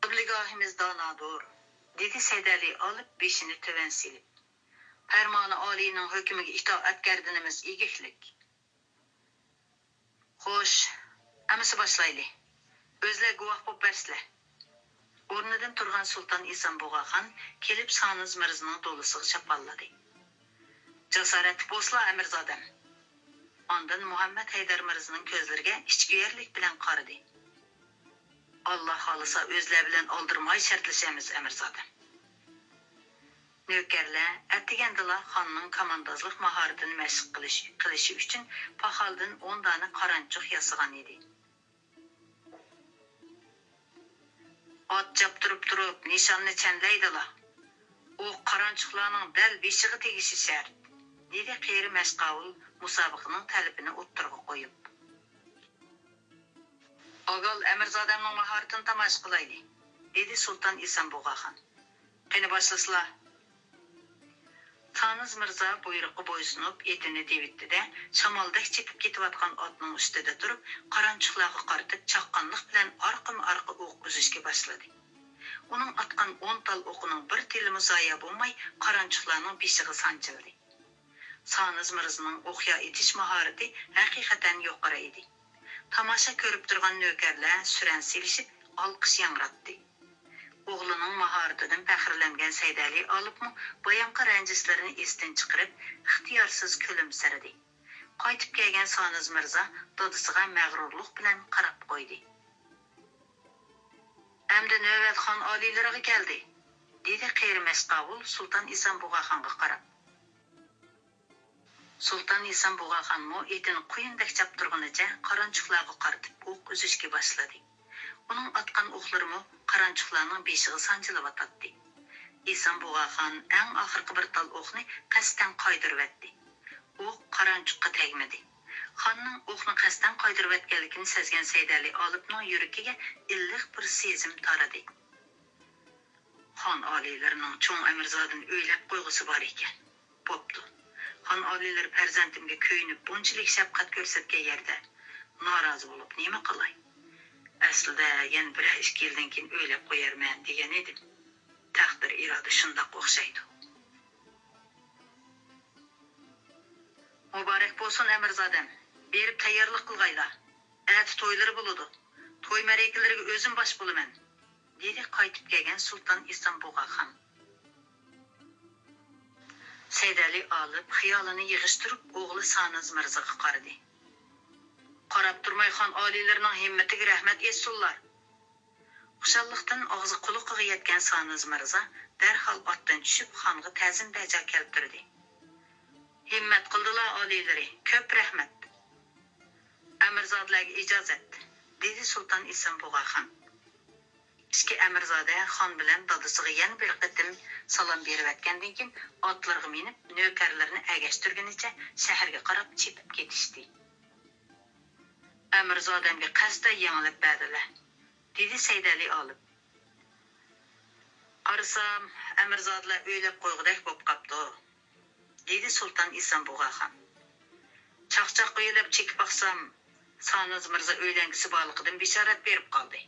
قىبلىگاھىمىز دانادۇر، دېدى سەيدەلى ئالىپ بېشىنى تۆۋەن سېلىپ. پەرمانى ئالىينىڭ ھۆكمىگە ئىتائەتكەردىنىمىز ئىگىلىك. خوش، ئەمىسە باشلايلى. ئۆزلەر گۇۋاھ بولۇپ بەرسىلە. ئورنىدىن تۇرغان سۇلتان ئىسان بۇغاخان كېلىپ سانىز مىرزىنىڭ دولىسىغا چاپانلىدى. جاسارەتلىك بولسىلا، ئەمىرزادەم. ئاندىن مۇھەممەد ھەيدەر مىرزىنىڭ كۆزلىرىگە ئىچكۈيەرلىك بىلەن قارىدى. ئاللا خالىسا، ئۆزلەر بىلەن ئالدىرىماي شەرتلىشەرمىز، ئەمىرزادەم. نۆكەرلەر ئەتىگەندىلا خاننىڭ كاماندازلىق ماھارىتىنى مەشىق قىلىش، قىلىشى ئۈچۈن پاخالدىن ئون دانە قارانچۇق ياسىغان ئىدى. ئات چاپتۇرۇپ تۇرۇپ نىشاننى چەنلەيدىلا. ئوق قارانچۇقلارنىڭ دەل بېشىغا تېگىشى شەرت، دېدى قېرى مەشقاۋۇل مۇسابىقىنىڭ تەلىپىنى ئوتتۇرىغا قويۇپ. ئاگال ئەمىرزادەمنىڭ ماھارىتىنى تاماشا قىلايلى، دېدى سۇلتان ئىسان بۇغاخان. قېنى باشلىسىلا. تانىز مىرزا بۇيرۇققا بويسۇنۇپ، ئېتىنى دېۋىتتى-دە، شامالدەك چېپىپ كېتىۋاتقان ئاتنىڭ ئۈستىدە تۇرۇپ، قارانچۇقلارغا قارىتىپ چاققانلىق بىلەن ئارقىمۇ-ئارقا ئوق ئۈزۈشكە باشلىدى. ئۇنىڭ ئاتقان ئون تال ئوقىنىڭ بىر تېلىمۇ زايە بولماي، قارانچۇقلارنىڭ بېشىغا سانجىلدى. سانىز مىرزىنىڭ ئوقيا ئېتىش ماھارىتى ھەقىقەتەن يۇقىرى ئىدى. تاماشا كۆرۈپ تۇرغان نۆكەرلەر سۈرەن سېلىشىپ، ئالقىش ياڭراتتى. ئوغلىنىڭ ماھارىتىدىن پەخىرلەنگەن سەيدەلى ئالىپمۇ بايامقى رەنجىشلىرىنى ئېستىن چىقىرىپ، ئىختىيارسىز كۈلۈمسىرىدى. قايتىپ كەلگەن سانىز مىرزا دادىسىغا مەغرۇرلۇق بىلەن قاراپ قويدى. ئەمدى نۆۋەت خان ئالىيلىرىغا كەلدى، دېدى قېرى مەشقاۋۇل سۇلتان ئىسان بۇغاخانغا قاراپ. سۇلتان ئىسان بۇغاخانمۇ ئېتىنى قۇيۇندەك چاپتۇرغىنىچە قارانچۇقلارغا قارىتىپ ئوق ئۈزۈشكە باشلىدى. ئۇنىڭ ئاتقان ئوقلىرىمۇ قارانچۇقلارنىڭ بېشىغا سانجىلىۋاتاتتى. ئىسان بۇغاخان ئەڭ ئاخىرقى بىر تال ئوقنى قەستەن قايدۇرۇۋەتتى. ئوق قارانچۇققا تەگمىدى. خاننىڭ ئوقنى قەستەن قايدۇرۇۋەتكەنلىكىنى سەزگەن سەيدەلى ئالىپنىڭ يۈرىكىگە ئىللىق بىر سېزىم تارىدى. خان ئالىيلىرىنىڭ چوڭ ئەمىرزادىنى ئۆيلەپ قويغۇسى بار ئىكەن. بوپتۇ. خان ئالىيلىرى پەرزەنتىمگە كۆيۈنۈپ، بۇنچىلىك شەپقەت كۆرسەتكەن يەردە نارازى بولۇپ نېمە قىلاي؟ ئەسلىدە يەنە بىرەر ئىككى يىلدىن كېيىن ئۆيلەپ قويارمەن دېگەن ئىدىم. تەقدىر ئىرادە شۇنداق ئوخشايدۇ. مۇبارەك بولسۇن، ئەمىرزادەم. بېرىپ تەييارلىق قىلغايلا. ئەتە تويلىرى بولىدۇ. توي مەرىكىلىرىگە ئۆزۈم باش بولىمەن، دېدى قايتىپ كەلگەن سۇلتان ئىسان بۇغاخان. سەيدەلى ئالىپ خىيالىنى يىغىشتۇرۇپ ئوغلى سانىز مىرزىغا قارىدى. قاراپ تۇرماي خان ئالىيلىرىنىڭ ھىممىتىگە رەھمەت ئېيتسۇنلار. خۇشاللىقتىن ئاغزى قۇلىقىغا يەتكەن سانىز مىرزا دەرھال ئاتتىن چۈشۈپ خانغا تەزىم بەجا كەلتۈردى. ھىممەت قىلدىلا ئالىيلىرى، كۆپ رەھمەت. ئەمىرزادىلەرگە ئىجازەت، دېدى سۇلتان ئىسان بۇغاخان. ئىككى ئەمىرزادە خان بىلەن دادىسىغا يەنە بىر قېتىم سالام بېرىۋەتكەندىن كېيىن، ئاتلىرىغا مىنىپ، نۆكەرلىرىنى ئەگەشتۈرگىنىچە شەھەرگە قاراپ چېپىپ كېتىشتى. ئەمىرزادەمگە قەستەن يېڭىلىپ بەردىلە، دېدى سەيدەلى ئالىپ. قارىسام، ئەمىرزادىلەر ئۆيلەپ قويغۇدەك بوپ قاپتۇ، دېدى سۇلتان ئىسان بۇغاخان. چاقچاققا يۆلەپ چېكىپ باقسام، سانىز مىرزا ئۆيلەنگۈسى بارلىقىدىن بېشارەت بېرىپ قالدى.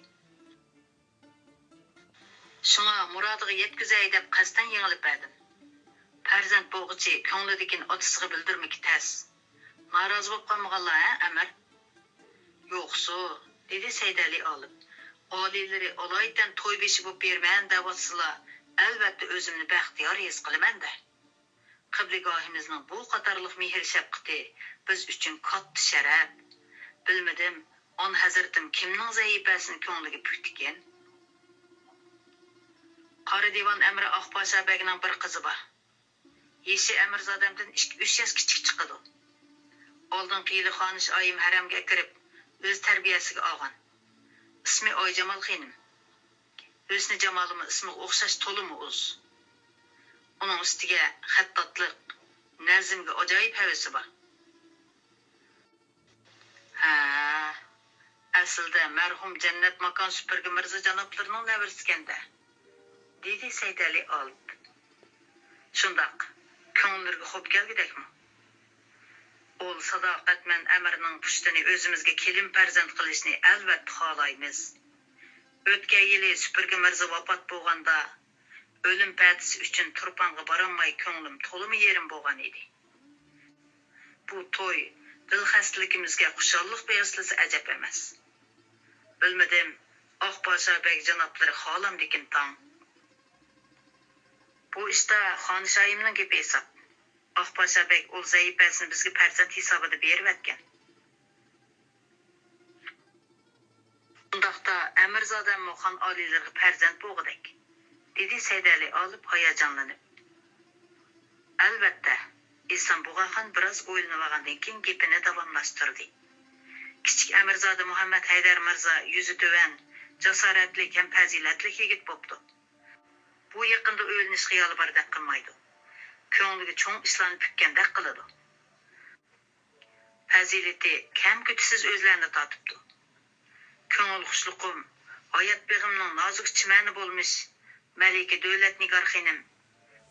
شۇڭا مۇرادىغا يەتكۈزەي دەپ قەستەن يېڭىلىپ بەردىم. پەرزەنت بولغۇچى كۆڭلىدىكىنى ئاتىسىغا بىلدۈرمىكى تەس. نارازى بولۇپ قالمىغانلا ھە، ئەمىر؟ يوقسۇ، دېدى سەيدەلى ئالىپ. ئالىيلىرى ئالايىتەن توي بېشى بولۇپ بېرىمەن دەۋاتسىلا، ئەلۋەتتە ئۆزۈمنى بەختىيار ھېس قىلىمەن-دە. قىبلىگاھىمىزنىڭ بۇ قاتارلىق مېھىر-شەپقىتى بىز ئۈچۈن كاتتا شەرەپ. بىلمىدىم، ئانا ھەزرىتىم كىمنىڭ زەھىپەسىنى كۆڭلىگە پۈكتىكىن؟ قارا دىۋان ئەمىرى ئاقپاشا بەگنىڭ بىر قىزى بار. يېشى ئەمىرزادەمدىن ئىككى-ئۈچ ياش كىچىك چىقىدۇ. ئالدىنقى يىلى خانىش ئايىم ھەرەمگە كىرىپ، ئۆز تەربىيەسىگە ئالغان. ئىسمى ئايجامال خېنىم. ھۆسنى-جامالىمۇ ئىسمىغا ئوخشاش تولىمۇ ئۇز. ئۇنىڭ ئۈستىگە خەتتاتلىق، نەزمگە ئاجايىپ ھەۋىسى بار. ھە، ئەسلىدە مەرھۇم جەننەت ماكان سۈپۈرگە مىرزا جانابلىرىنىڭ نەۋرىسىكەن-دە، دېدى سەيدەلى ئالىپ. شۇنداق، كۆڭۈللىرىگە خوپ كەلگۈدەكمۇ؟ ئۇل ساداقەتمەن ئەمىرنىڭ پۇشتىنى ئۆزىمىزگە كېلىن پەرزەنت قىلىشنى ئەلۋەتتە خالايمىز. ئۆتكەن يىلى سۈپۈرگە مىرزا ۋاپات بولغاندا، ئۆلۈم پەتىسى ئۈچۈن تۇرپانغا بارالماي كۆڭلۈم تولىمۇ يېرىم بولغان ئىدى. بۇ توي دىل خەستىلىكىمىزگە خۇشاللىق بېغىشلىسا ئەجەب ئەمەس. بىلمىدىم، ئاقپاشا بەگ جانابلىرى خالامدىكىن تاڭ. بۇ ئىشتا خانىشايىمنىڭ گېپى ھېساب. ئاقپاشا بەگ ئۇل زەيىپەسىنى بىزگە پەرزەنت ھېسابىدا بېرىۋەتكەن. ئۇنداقتا ئەمىرزادەممۇ خان ئالىيلىرىغا پەرزەنت بولغۇدەك، دېدى سەيدەلى ئالىپ ھاياجانلىنىپ. ئەلۋەتتە، ئېسام بۇغاخان بىراز ئويلىنىۋالغاندىن كېيىن گېپىنى داۋاملاشتۇردى. كىچىك ئەمىرزادە مۇھەممەد ھەيدەر مىرزا يۈزى تۆۋەن، جاسارەتلىك ھەم پەزىلەتلىك يىگىت بوپتۇ. بۇ يېقىندا ئۆيلىنىش خىيالى باردەك قىلمايدۇ. كۆڭلىگە چوڭ ئىشلارنى پۈككەندەك قىلىدۇ. پەزىلىتى كەم-كۆتىسىز ئۆزلەرنى تارتىپتۇ. كۆڭۈل خۇشلۇقۇم، ھايات بېغىمنىڭ نازۇك چىمەنى بولمىش مەلىكە دۆلەتنىگار خېنىم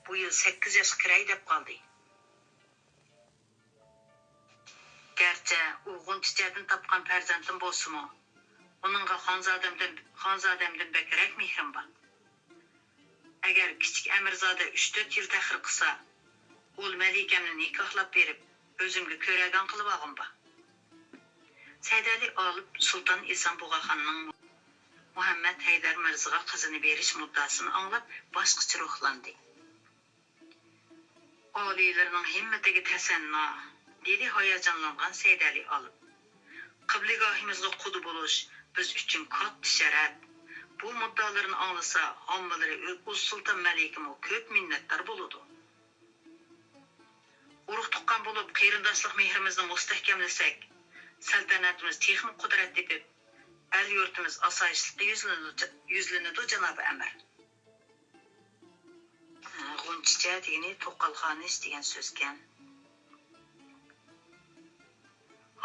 بۇ يىل سەككىز ياشقا كىرەي دەپ قالدى. گەرچە ئۇ غۇنچىچەدىن تاپقان پەرزەنتىم بولسىمۇ، ئۇنىڭغا خانزادەمدىن، خانزادەمدىن بەكرەك مېھرىم بار. ئەگەر كىچىك ئەمىرزادە ئۈچ-تۆت يىل تەخىر قىلسا، ئۇل مەلىكەمنى نىكاھلاپ بېرىپ، ئۆزۈمگە كۆرەگەن قىلىۋالغۇم بار. سەيدەلى ئالىپ سۇلتان ئېسام بۇغاخاننىڭ مۇھەممەد ھەيدەر مىرزىغا قىزىنى بېرىش مۇددىئاسىنى ئاڭلاپ باشقىچە روھلاندى. ئالىيلىرىنىڭ ھىممىتىگە تەسەننا، دېدى ھاياجانلانغان سەيدەلى ئالىپ. قىبلىگاھىمىزغا قۇدا بولۇش بىز ئۈچۈن كاتتا شەرەپ. بۇ مۇددىئالىرىنى ئاڭلىسا، ھاممىلىرى ئۇ سۇلتان مەلىكىمۇ كۆپ مىننەتدار بولىدۇ. ئۇرۇق-تۇغقان بولۇپ، قېرىنداشلىق مېھرىمىزنى مۇستەھكەملىسەك، سەلتەنىتىمىز تېخىمۇ قۇدرەت تېپىپ، ئەل-يۇرتىمىز ئاسايىشلىققا يۈزلىنىدۇ، يۈزلىنىدۇ، جانابى ئەمىر. غۇنچىچە دېگىنى توقال خانىش دېگەن سۆزكەن.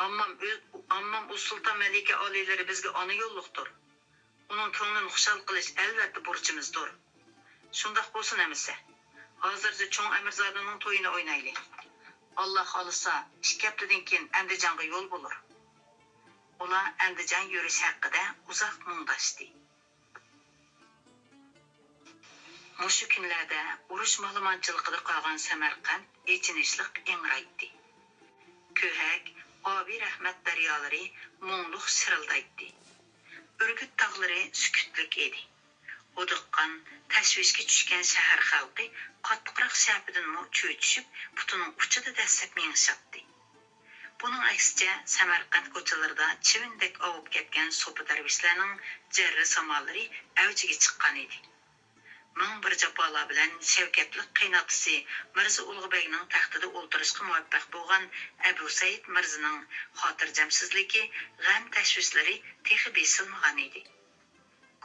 ھاممام ئۆز، ھاممام ئۇ سۇلتان مەلىكە ئالىيلىرى بىزگە ئانا يوللۇقتۇر. ئۇنىڭ كۆڭلىنى خۇشال قىلىش ئەلۋەتتە بۇرچىمىزدۇر. شۇنداق بولسۇن ئەمىسە. ھازىرچە چوڭ ئەمىرزادىنىڭ تويىنى ئوينايلى. ئاللا خالىسا، ئىككى ھەپتىدىن كېيىن ئەندىجانغا يول بولۇر. ئۇلار ئەندىجان يۈرۈش ھەققىدە ئۇزاق مۇڭداشتى. مۇشۇ كۈنلەردە ئۇرۇش مالىمانچىلىقىدا قالغان سەمەرقەنت ئېچىنىشلىق ئىڭرايتتى. كۆھەك، ئابى رەھمەت دەريالىرى مۇڭلۇق شىرىلدايتتى. ئۈرگۈت تاغلىرى سۈكۈتلۈك ئىدى. ھودۇققان، تەشۋىشكە چۈشكەن شەھەر خەلقى قاتتىقراق شەپىدىنمۇ چۆچۈشۈپ، پۇتىنىڭ ئۇچىدا دەسسەپ مېڭىشاتتى. بۇنىڭ ئەكسىچە، سەمەرقەنت كوچىلىرىدا چىۋىندەك ئاۋۇپ كەتكەن سوپى دەرۋىشلەرنىڭ جەررە سامالىرى ئەۋجىگە چىققانىدى. مىڭ بىر جاپالار بىلەن شەۋكەتلىك قېيىنئاتىسى مىرزا ئۇلۇغ بەگنىڭ تەختىدە ئولتۇرۇشقا مۇۋەپپەق بولغان ئەبۇ سەئىد مىرزىنىڭ خاتىرجەمسىزلىكى، غەم-تەشۋىشلىرى تېخى بېسىلمىغانىدى.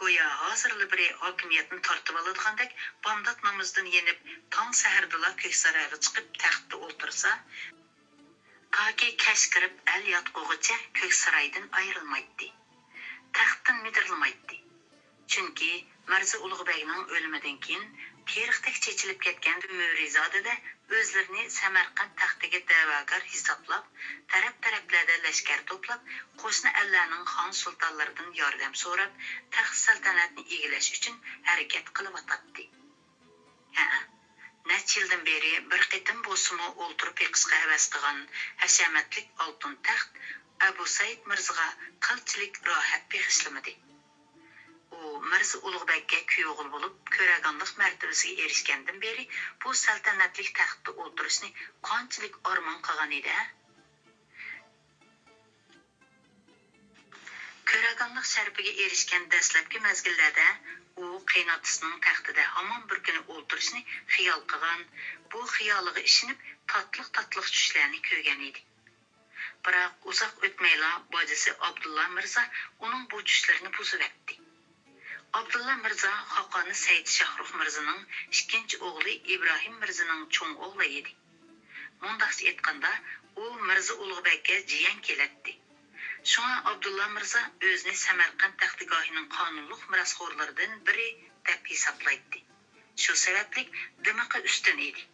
گويا ھازىرلا بىرى ھاكىمىيەتنى تارتىۋالىدىغاندەك، بامدات نامىزىدىن يېنىپ، تاڭ سەھەردىلا كۆكسارايغا چىقىپ تەختتە ئولتۇرسا، تاكى كەچ كىرىپ ئەل ياتقۇغىچە كۆكسارايدىن ئايرىلمايتتى. تەختتىن مىدىرلىمايتتى. چۈنكى مىرزا ئۇلۇغ بەگنىڭ ئۆلۈمىدىن كېيىن تېرىقتەك چېچىلىپ كەتكەن مۆرىزادىلەر ئۆزلىرىنى سەمەرقەنت تەختىگە دەۋاگەر ھېسابلاپ، تەرەپ-تەرەپلەردە لەشكەر توپلاپ، قوشنا ئەللەرنىڭ خان-سۇلتانلىرىدىن ياردەم سوراپ، تەخت-سەلتەنەتنى ئىگىلەش ئۈچۈن ھەرىكەت قىلىۋاتاتتى. ھەئە، نەچچە يىلدىن بېرى بىر قېتىم بولسىمۇ ئولتۇرۇپ بېقىشقا ھەۋەس قىلغان ھەشەمەتلىك ئالتۇن تەخت ئەبۇ سەئىد مىرزىغا قىلچىلىك راھەت بېغىشلىمىدى. ئۇ مىرزا ئۇلۇغ بەگكە كۈيئوغۇل بولۇپ، كۆرەگانلىق مەرتىۋىسىگە ئېرىشكەندىن بېرى بۇ سەلتەنەتلىك تەختتە ئولتۇرۇشنى قانچىلىك ئارمان قىلغان ئىدى، ھە؟ كۆرەگانلىق شەرىپىگە ئېرىشكەن دەسلەپكى مەزگىللەردە ئۇ قېيىنئاتىسىنىڭ تەختىدە ھامان بىر كۈنى ئولتۇرۇشنى خىيال قىلغان، بۇ خىيالىغا ئىشىنىپ، تاتلىق-تاتلىق چۈشلەرنى كۆرگەن ئىدى. بىراق ئۇزاق ئۆتمەيلا باجىسى ئابدۇللا مىرزا ئۇنىڭ بۇ چۈشلىرىنى بۇزۇۋەتتى. ئابدۇللا مىرزا خاقانى سەئىد شاھرۇخ مىرزىنىڭ ئىككىنچى ئوغلى ئىبراھىم مىرزىنىڭ چوڭ ئوغلى ئىدى. مۇنداقچە ئېيتقاندا، ئۇ مىرزا ئۇلۇغ بەگكە جىيەن كېلەتتى. شۇڭا ئابدۇللا مىرزا ئۆزىنى سەمەرقەنت تەختىگاھىنىڭ قانۇنلۇق مىراسخورلىرىدىن بىرى دەپ ھېسابلايتتى. شۇ سەۋەبلىك دىمىقى ئۈستۈن ئىدى.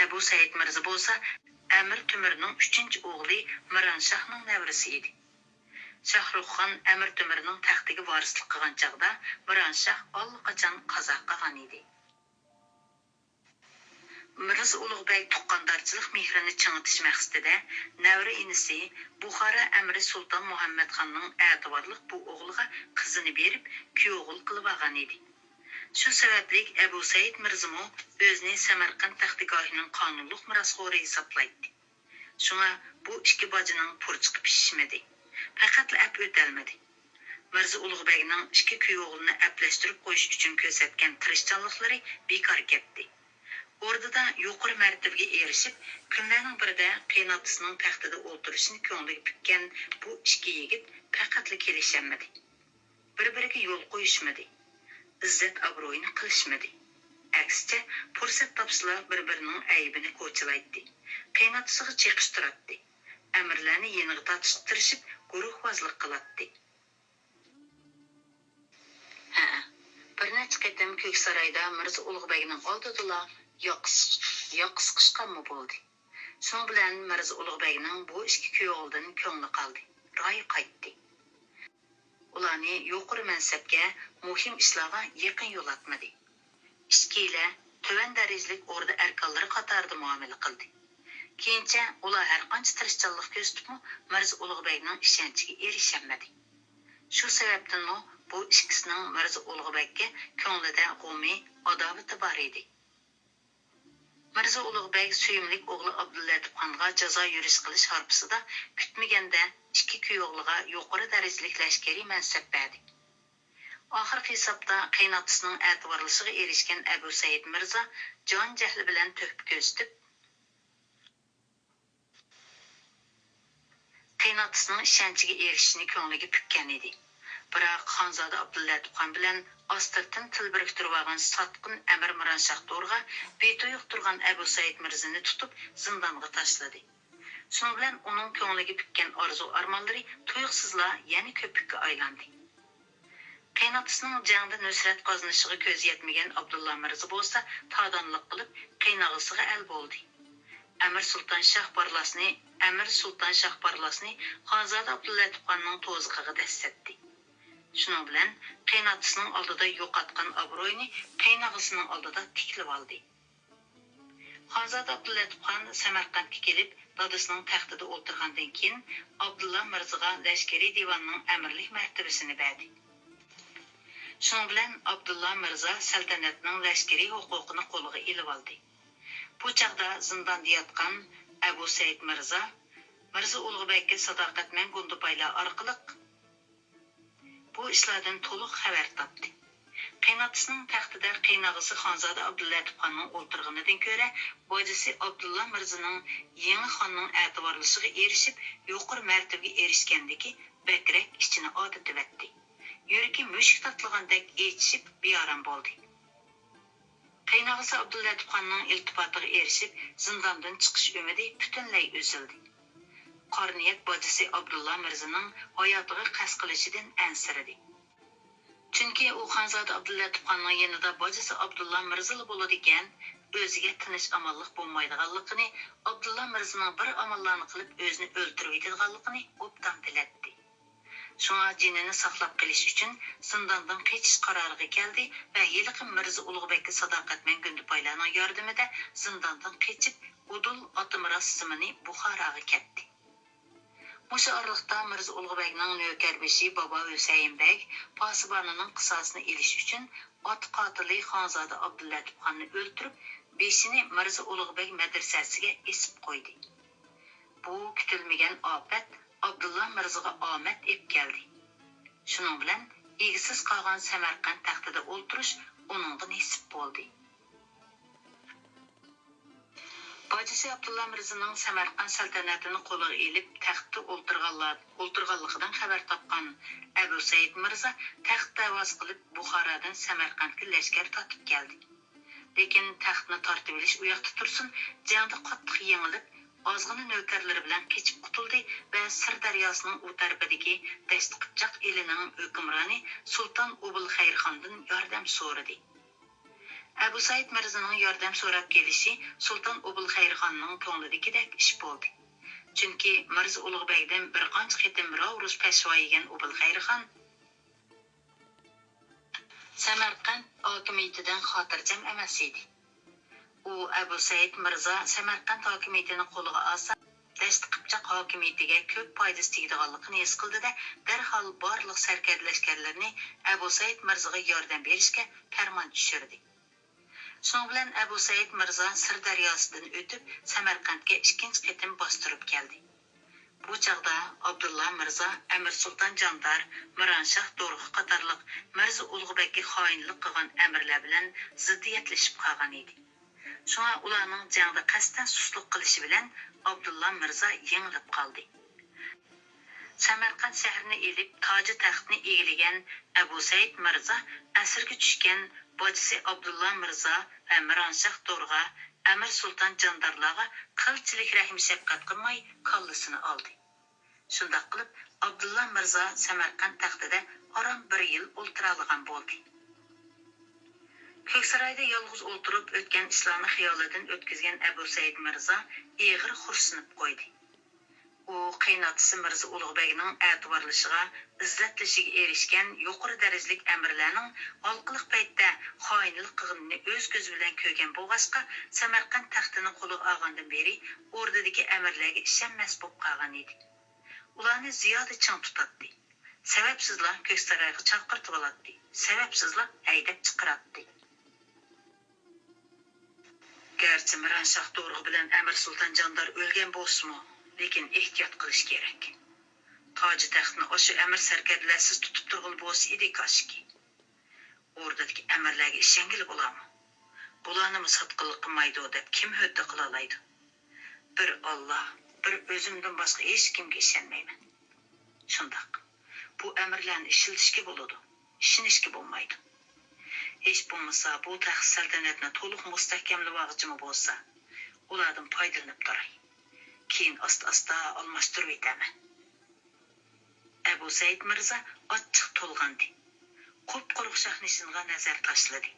ئەبۇ سەئىد مىرزا بولسا ئەمىر تۆمۈرنىڭ ئۈچىنچى ئوغلى مىرانشاھنىڭ نەۋرىسى ئىدى. شاھرۇخخان ئەمىر تۆمۈرنىڭ تەختىگە ۋارىسلىق قىلغان چاغدا مىرانشاھ ئاللىقاچان قازا قىلغان ئىدى. مىرزا ئۇلۇغ بەگ تۇغقاندارچىلىق مېھرىنى چىڭىتىش مەقسىتىدە نەۋرە ئىنىسى، بۇخارا ئەمىرى سۇلتان مۇھەممەتخاننىڭ ئەتىۋارلىق بۇ ئوغلىغا قىزىنى بېرىپ، كۈيئوغۇل قىلىۋالغان ئىدى. شۇ سەۋەبلىك ئەبۇ سەئىد مىرزىمۇ ئۆزىنى سەمەرقەنت تەختىگاھىنىڭ قانۇنلۇق مىراسخورى ھېسابلايتتى. شۇڭا بۇ ئىككى باجىنىڭ پۇرچىقى پىشىشمىدى. پەقەتلا ئەپ ئۆتەلمىدى. مىرزا ئۇلۇغ بەگنىڭ ئىككى كۈيئوغلىنى ئەپلەشتۈرۈپ قويۇش ئۈچۈن كۆرسەتكەن تىرىشچانلىقلىرى بىكار كەتتى. ئوردىدا يۇقىرى مەرتىۋىگە ئېرىشىپ، كۈنلەرنىڭ بىرىدە قېيىنئاتىسىنىڭ تەختىدە ئولتۇرۇشىنى كۆڭلىگە پۈككەن بۇ ئىككى يىگىت پەقەتلا كېلىشەلمىدى. بىر-بىرىگە يول قويۇشمىدى. ئىززەت-ئابرۇيىنى قىلىشمىدى. ئەكسىچە، پۇرسەت تاپسىلا بىر-بىرىنىڭ ئەيىبىنى كوچىلايتتى. قېيىنئاتىسىغا چېقىشتۇراتتى. ئەمىرلەرنى يېنىغا تارتىشقا تىرىشىپ، گۇرۇھۋازلىق قىلاتتى. ھەئە، بىر نەچچە قېتىم كۆكسارايدا مىرزا ئۇلۇغ بەگنىڭ ئالدىدىلا ياقا سىق-، ياقا سىقىشقانمۇ بولدى. شۇنىڭ بىلەن مىرزا ئۇلۇغ بەگنىڭ بۇ ئىككى كۈيئوغلىدىن كۆڭلى قالدى، رايى قايتتى. ئۇلارنى يۇقىرى مەنسەپكە، مۇھىم ئىشلارغا يېقىن يولاتمىدى. ئىچكىرىلەر، تۆۋەن دەرىجىلىك ئوردا ئەركانلىرى قاتارىدا مۇئامىلە قىلدى. كېيىنچە ئۇلار ھەرقانچە تىرىشچانلىق كۆرسىتىپمۇ، مىرزا ئۇلۇغ بەگنىڭ ئىشەنچىگە ئېرىشەلمىدى. شۇ سەۋەبتىنمۇ بۇ ئىككىسىنىڭ مىرزا ئۇلۇغ بەگكە كۆڭلىدە غۇمى، ئاداۋىتى بار ئىدى. مىرزا ئۇلۇغ بەگ سۆيۈملۈك ئوغلى ئابدۇللەتىپخانغا جازا يۈرۈش قىلىش ھارپىسىدا كۈتمىگەندە ئىككى كۈيئوغلىغا يۇقىرى دەرىجىلىك لەشكىرىي مەنسەپ بەردى. ئاخىرقى ھېسابتا قېيىنئاتىسىنىڭ ئەتىۋارلىشىغا ئېرىشكەن ئەبۇ سەئىد مىرزا جان جەھلى بىلەن تۆھپە كۆرسىتىپ، قېيىنئاتىسىنىڭ ئىشەنچىگە ئېرىشىشىنى كۆڭلىگە پۈككەن ئىدى. بىراق خانزادە ئابدۇللەتىپخان بىلەن ئاستىرتىن تىل بىرىكتۈرۈۋالغان ساتقىن ئەمىر مىرانشاھ تورغا بىتۇيۇق تۇرغان ئەبۇ سەئىد مىرزىنى تۇتۇپ زىندانغا تاشلىدى. شۇنىڭ بىلەن ئۇنىڭ كۆڭلىگە پۈككەن ئارزۇ-ئارمانلىرى تۇيۇقسىزلا يەنە كۆپۈككە ئايلاندى. قېيىنئاتىسىنىڭ جەڭدە نۇسرەت قازىنىشىغا كۆزى يەتمىگەن ئابدۇللا مىرزا بولسا تادانلىق قىلىپ، قېيىنئاغىسىغا ئەل بولدى. ئەمىر سۇلتان شاھ بارلاسنى، ئەمىر سۇلتان شاھ بارلاسنى خانزادە ئابدۇللەتىپخاننىڭ توزىخىغا دەسسەتتى. شۇنىڭ بىلەن قېيىنئاتىسىنىڭ ئالدىدا يوقاتقان ئابرۇيىنى قېيىنئاغىسىنىڭ ئالدىدا تىكلىۋالدى. خانزادە ئابدۇللەتىپخان سەمەرقەنتكە كېلىپ، دادىسىنىڭ تەختىدە ئولتۇرغاندىن كېيىن، ئابدۇللا مىرزىغا لەشكىرىي دىۋاننىڭ ئەمىرلىك مەرتىۋىسىنى بەردى. شۇنىڭ بىلەن ئابدۇللا مىرزا سەلتەنەتنىڭ لەشكىرىي ھوقۇقىنى قولىغا ئېلىۋالدى. بۇ چاغدا زىنداندا ياتقان ئەبۇ سەئىد مىرزا مىرزا ئۇلۇغ بەگكە ساداقەتمەن گۇندىپايلار ئارقىلىق بۇ ئىشلاردىن تولۇق خەۋەر تاپتى. قېيىنئاتىسىنىڭ تەختىدە قېيىنئاغىسى خانزادە ئابدۇللەتىپخاننىڭ ئولتۇرغىنىدىن كۆرە، باجىسى ئابدۇللا مىرزىنىڭ يېڭى خاننىڭ ئەتىۋارلىشىغا ئېرىشىپ، يۇقىرى مەرتىۋىگە ئېرىشكەندىكى بەكرەك ئىچىنى ئاغرىتىۋەتتى. يۈرىكى مۈشۈك تاتىلىغاندەك ئېچىشىپ، بىئارام بولدى. قېيىنئاغىسى ئابدۇللەتىپخاننىڭ ئىلتىپاتىغا ئېرىشىپ، زىنداندىن چىقىش ئۈمىدى پۈتۈنلەي ئۈزۈلدى. قارا نىيەت باجىسى ئابدۇللا مىرزىنىڭ ھاياتىغا قەست قىلىشىدىن ئەنسىرىدى. چۈنكى ئۇ خانزادە ئابدۇللەتىپخاننىڭ يېنىدا باجىسى ئابدۇللا مىرزىلا بولىدىكەن، ئۆزىگە تىنچ-ئامانلىق بولمايدىغانلىقىنى، ئابدۇللا مىرزىنىڭ بىر ئاماللارنى قىلىپ ئۆزىنى ئۆلتۈرۈۋېتىدىغانلىقىنى ئوبدان بىلەتتى. شۇڭا جېنىنى ساقلاپ قېلىش ئۈچۈن زىنداندىن قېچىش قارارىغا كەلدى ۋە ھېلىقى مىرزا ئۇلۇغبەگكە ساداقەتمەن گۇندىپايلارنىڭ ياردىمىدە زىنداندىن قېچىپ، ئۇدۇل ئاتىمىراس زېمىنى بۇخاراغا كەتتى. مۇشۇ ئارىلىقتا مىرزا ئۇلۇغبەگنىڭ نۆكەربېشى بابا ھۈسەيىن بەگ پاسىبانىنىڭ قىساسىنى ئېلىش ئۈچۈن ئات قاتىلى خانزادە ئابدۇللەتىپخاننى ئۆلتۈرۈپ، بېشىنى مىرزا ئۇلۇغبەگ مەدرىسەسىگە ئېسىپ قويدى. بۇ كۈتۈلمىگەن ئاپەت ئابدۇللا مىرزىغا ئامەت ئېلىپ كەلدى. شۇنىڭ بىلەن ئىگىسىز قالغان سەمەرقەنت تەختىدە ئولتۇرۇش ئۇنىڭغا نېسىپ بولدى. باجىسى ئابدۇللا مىرزىنىڭ سەمەرقەنت سەلتەنىتىنى قولىغا ئېلىپ، تەختتە ئولتۇرغانلار-، ئولتۇرغانلىقىدىن خەۋەر تاپقان ئەبۇ سەئىد مىرزا تەخت دەۋاسى قىلىپ، بۇخارادىن سەمەرقەنتكە لەشكەر تارتىپ كەلدى. لېكىن تەختنى تارتىۋېلىش ئۇياقتا تۇرسۇن، جەڭدە قاتتىق يېڭىلىپ، ئازغىنە نۆكەرلىرى بىلەن قېچىپ قۇتۇلدى ۋە سىر دەرياسىنىڭ ئۇ تەرىپىدىكى دەشتى قىپچاق ئېلىنىڭ ھۆكۈمرانى سۇلتان ئوبۇلخەيرخاندىن ياردەم سورىدى. ئەبۇ سەئىد مىرزىنىڭ ياردەم سوراپ كېلىشى سۇلتان ئوبۇلخەيرخاننىڭ كۆڭلىدىكىدەك ئىش بولدى. چۈنكى مىرزا ئۇلۇغ بەگدىن بىر قانچە قېتىم راۋرۇس پەشۋا يېگەن ئوبۇلخەيرخان سەمەرقەنت ھاكىمىيىتىدىن خاتىرجەم ئەمەس ئىدى. ئۇ ئەبۇ سەئىد مىرزا سەمەرقەنت ھاكىمىيىتىنى قولىغا ئالسا، دەشتى قىپچاق ھاكىمىيىتىگە كۆپ پايدىسى تېگىدىغانلىقىنى ھېس قىلدى-دە، دەرھال بارلىق سەركەردە لەشكەرلىرىنى ئەبۇ سەئىد مىرزىغا ياردەم بېرىشكە پەرمان چۈشۈردى. شۇنىڭ بىلەن ئەبۇ سەئىد مىرزا سىر دەرياسىدىن ئۆتۈپ، سەمەرقەنتكە ئىككىنچى قېتىم باستۇرۇپ كەلدى. بۇ چاغدا ئابدۇللا مىرزا، ئەمىر سۇلتان جاندار، مىرانشاھ دورغا قاتارلىق مىرزا ئۇلۇغ بەگكە خائىنلىق قىلغان ئەمىرلەر بىلەن زىددىيەتلىشىپ قالغان ئىدى. شۇڭا ئۇلارنىڭ جەڭدە قەستەن سۇسلۇق قىلىشى بىلەن ئابدۇللا مىرزا يېڭىلىپ قالدى. سەمەرقەنت شەھىرىنى ئېلىپ، تاجى تەختنى ئىگىلىگەن ئەبۇ سەئىد مىرزا ئەسىرگە چۈشكەن باچىسى ئابدۇللا مىرزا ۋە مىرانشاھ دورغا، ئەمىر سۇلتان جاندارلارغا قىلچىلىك رەھىم-شەپقەت قىلماي، كاللىسىنى ئالدى. شۇنداق قىلىپ، ئابدۇللا مىرزا سەمەرقەنت تەختىدە ئاران بىر يىل ئولتۇرالىغان بولدى. كۆكسارايدا يالغۇز ئولتۇرۇپ، ئۆتكەن ئىشلارنى خىيالىدىن ئۆتكۈزگەن ئەبۇ سەئىد مىرزا ئېغىر خورسىنىپ قويدى. ئۇ قېيىنئاتىسى مىرزا ئۇلۇغ بەگنىڭ ئەتىۋارلىشىغا، ئىززەتلىشىگە ئېرىشكەن يۇقىرى دەرىجىلىك ئەمىرلەرنىڭ ھالقىلىق پەيتتە خائىنلىق قىلغىنىنى ئۆز كۆزى بىلەن كۆرگەن بولغاچقا، سەمەرقەند تەختىنى قولىغا ئالغاندىن بېرى ئوردىدىكى ئەمىرلەرگە ئىشەنمەس بولۇپ قالغان ئىدى. ئۇلارنى زىيادە چىڭ تۇتاتتى. سەۋەبسىزلا كۆكسارايغا چاقىرتىۋالاتتى، سەۋەبسىزلا ھەيدەپ چىقىراتتى. گەرچە مىرانشاھ دورغا بىلەن ئەمىر سۇلتان جاندار ئۆلگەن بولسىمۇ، لېكىن ئېھتىيات قىلىش كېرەك. تاجى تەختنى ئاشۇ ئەمىر سەركەردىلەرسىز تۇتۇپ تۇرغىلى بولسا ئىدى كاشكى. ئوردىدىكى ئەمىرلەرگە ئىشەنگىلى بولارمۇ؟ بۇلارنىمۇ ساتقىنلىق قىلمايدۇ دەپ كىم ھۆددە قىلالايدۇ؟ بىر ئاللا، بىر ئۆزۈمدىن باشقا ھېچكىمگە ئىشەنمەيمەن. شۇنداق. بۇ ئەمىرلەرنى ئىشلىتىشكە بولىدۇ، ئىشىنىشكە بولمايدۇ. ھېچ بولمىسا بۇ تەخت سەلتەنەتنى تولۇق مۇستەھكەملىۋالغۇچىمۇ بولسا، ئۇلاردىن پايدىلىنىپ تۇراي. كېيىن ئاستا-ئاستا ئالماشتۇرۇۋېتەرمەن. ئەبۇ سەئىد مىرزا ئاچچىق تولغاندى. قۇپقۇرۇق شاھنىشىنغا نەزەر تاشلىدى.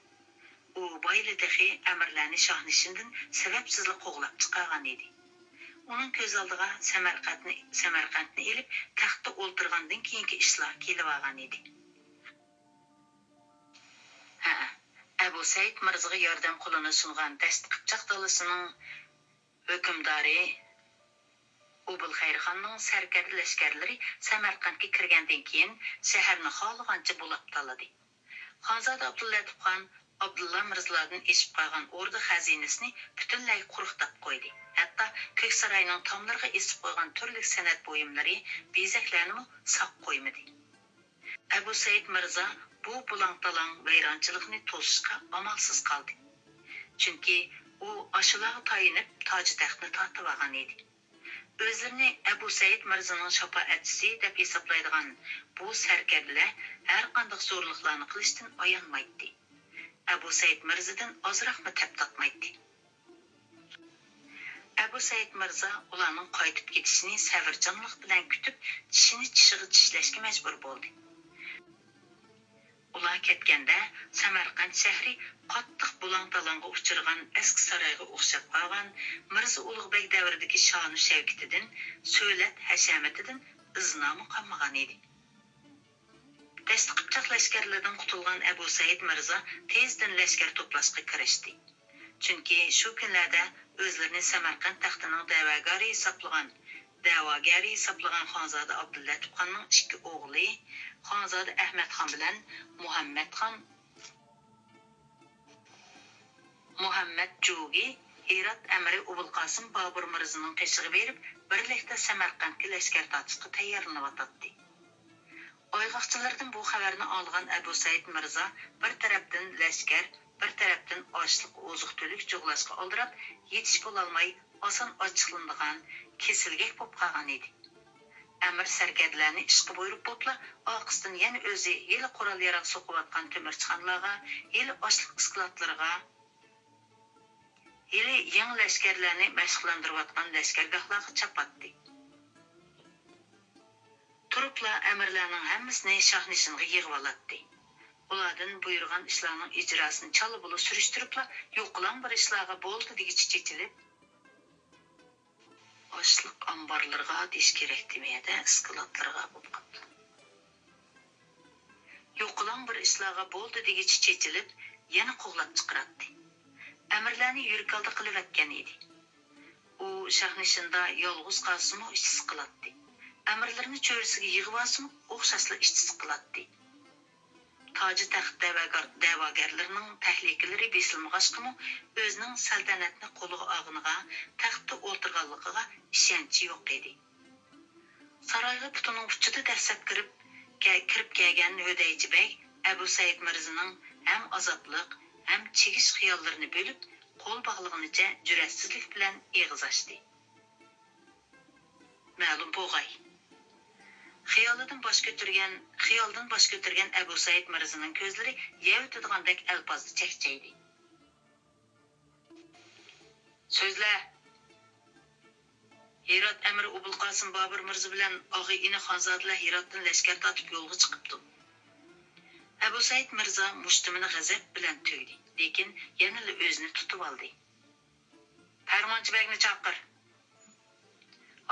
ئۇ بايىلا تېخى ئەمىرلەرنى شاھنىشىندىن سەۋەبسىزلا قوغلاپ چىقارغان ئىدى. ئۇنىڭ كۆز ئالدىغا سەمەرقەنتنى، سەمەرقەنتنى ئېلىپ، تەختتە ئولتۇرغاندىن كېيىنكى ئىشلار كېلىۋالغان ئىدى. ھەئە، ئەبۇ سەئىد مىرزىغا ياردەم قولىنى سۇنغان دەشت قىپچاق دالىسىنىڭ ھۆكۈمدارى ئوبۇلخەيرخاننىڭ سەركەردە لەشكەرلىرى سەمەرقەنتكە كىرگەندىن كېيىن، شەھەرنى خالىغانچە بۇلاپ تالىدى. خانزادە ئابدۇللەتىپ خان ئابدۇللا مىرزىلاردىن ئېشىپ قالغان ئوردا خەزىنىسىنى پۈتۈنلەي قۇرۇقداپ قويدى. ھەتتا كۆكساراينىڭ تاملىرىغا ئېسىپ قويغان تۈرلۈك سەنئەت بۇيۇملىرى، بېزەكلەرنىمۇ ساق قويمىدى. ئەبۇ سەئىد مىرزا بۇ بۇلاڭ-تالاڭ ۋەيرانچىلىقنى توسۇشقا ئامالسىز قالدى. چۈنكى ئۇ ئاشۇلارغا تايىنىپ تاج-تەختنى تارتىۋالغان ئىدى. ئۆزلىرىنى ئەبۇ سەئىد مىرزىنىڭ شاپائەتچىسى دەپ ھېسابلايدىغان بۇ سەركەردىلەر ھەرقانداق زورلۇقلارنى قىلىشتىن ئايانمايتتى. ئەبۇ سەئىد مىرزىدىن ئازراقمۇ تەپ تارتمايتتى. ئەبۇ سەئىد مىرزا ئۇلارنىڭ قايتىپ كېتىشىنى سەۋرچانلىق بىلەن كۈتۈپ، چىشىنى چىشىغا چىشلەشكە مەجبۇر بولدى. ئۇلار كەتكەندە، سەمەرقەنت شەھىرى قاتتىق بۇلاڭ-تالاڭغا ئۇچرىغان ئەسكى سارايغا ئوخشاپ قالغان، مىرزا ئۇلۇغ بەگ دەۋرىدىكى شانۇ-شەۋكىتىدىن، سۆلەت-ھەشەمىتىدىن ئىز-نامى قالمىغان ئىدى. دەشتى قىپچاق لەشكەرلىرىدىن قۇتۇلغان ئەبۇ سەئىد مىرزا تېزدىن لەشكەر توپلاشقا كىرىشتى. چۈنكى شۇ كۈنلەردە ئۆزلىرىنى سەمەرقەنت تەختىنىڭ دەۋاگارى ھېسابلىغان، دەۋاگەرى ھېسابلىغان خانزادە ئابدۇللەتىپ خاننىڭ ئىككى ئوغلى، خانزادە ئەھمەت خان بىلەن مۇھەممەت خان، مۇھەممەت جۇگى ھىرات ئەمىرى ئوبۇلقاسىم بابۇر مىرزىنىڭ قېشىغا بېرىپ، بىرلىكتە سەمەرقەنتكە لەشكەر تارتىشقا تەييارلىنىۋاتاتتى. ئايغاقچىلىرىدىن بۇ خەۋەرنى ئالغان ئەبۇ سەئىد مىرزا بىر تەرەپتىن لەشكەر، بىر تەرەپتىن ئاشلىق، ئوزۇق-تۈلۈك جۇغلاشقا ئالدىراپ، يېتىش بولالماي، ئاسان ئاچچىقلىنىدىغان، كېسىلگەك بولۇپ قالغان ئىدى. ئەمىر سەركەردىلەرنى ئىشقا بۇيرۇپ بوپلا، ئارقىسىدىن يەنە ئۆزى ھېلى قورال-ياراغ سوقۇۋاتقان تۆمۈرچىخانىلارغا، ھېلى ئاشلىق ئىسكىلاتلىرىغا، ھېلى يېڭى لەشكەرلەرنى مەشىقلەندۈرۈۋاتقان لەشكەرگاھلارغا چاپاتتى. تۇرۇپلا ئەمىرلەرنىڭ ھەممىسىنى شاھنىشىنغا يىغىۋالاتتى. ئۇلاردىن بۇيرۇغان ئىشلارنىڭ ئىجراسىنى چالا بۇلا سۈرۈشتۈرۈپلا، يوقىلاڭ بىر ئىشلارغا بولدى دېگۈچە چېچىلىپ، ئاشلىق ئامبارلىرىغا دېيىش كېرەك، دېمەيدە، ئىسكىلاتلىرىغا بولۇپ قاپتۇ. يوقىلاڭ بىر ئىشلارغا بولدى دېگۈچە چېچىلىپ، يەنە قوغلاپ چىقىراتتى. ئەمىرلەرنى يۈرىكى ئالدى قىلىۋەتكەن ئىدى. ئۇ شاھنىشىندا يالغۇز قالسىمۇ ئىچى سىقىلاتتى. ئەمىرلىرىنى چۆرىسىگە يىغىۋالسىمۇ ئوخشاشلا ئىچى سىقىلاتتى. تاجى تەخت دەۋاگار-، دەۋاگەرلىرىنىڭ تەھلىكىلىرى بېسىلمىغاچقىمۇ، ئۆزىنىڭ سەلتەنەتنى قولىغا ئالغىنىغا، تەختتە ئولتۇرغانلىقىغا ئىشەنچى يوق ئىدى. سارايغا پۇتىنىڭ ئۇچىدا دەسسەپ كىرىپ، كە-، كىرىپ كەلگەن ھۆدەيچى بەگ ئەبۇ سەئىد مىرزىنىڭ ھەم ئازابلىق، ھەم چىگىش خىياللىرىنى بۆلۈپ، قول باغلىغىنىچە جۈرئەتسىزلىك بىلەن ئېغىز ئاچتى. مەلۇم بولغاي. خىيالىدىن باش كۆتۈرگەن، خىيالدىن باش كۆتۈرگەن ئەبۇ سەئىد مىرزىنىڭ كۆزلىرى يەۋېتىدىغاندەك ئەلپازدا چەكچەيدى. سۆزلە! ھىرات ئەمىرى ئوبۇلقاسىم بابۇر مىرزا بىلەن ئاغا-ئىنى خانزادىلەر ھىراتتىن لەشكەر تارتىپ يولغا چىقىپتۇ. ئەبۇ سەئىد مىرزا مۇشتۇمىنى غەزەپ بىلەن تۈگدى، لېكىن يەنىلا ئۆزىنى تۇتۇۋالدى. پەرمانچى بەگنى چاقىر!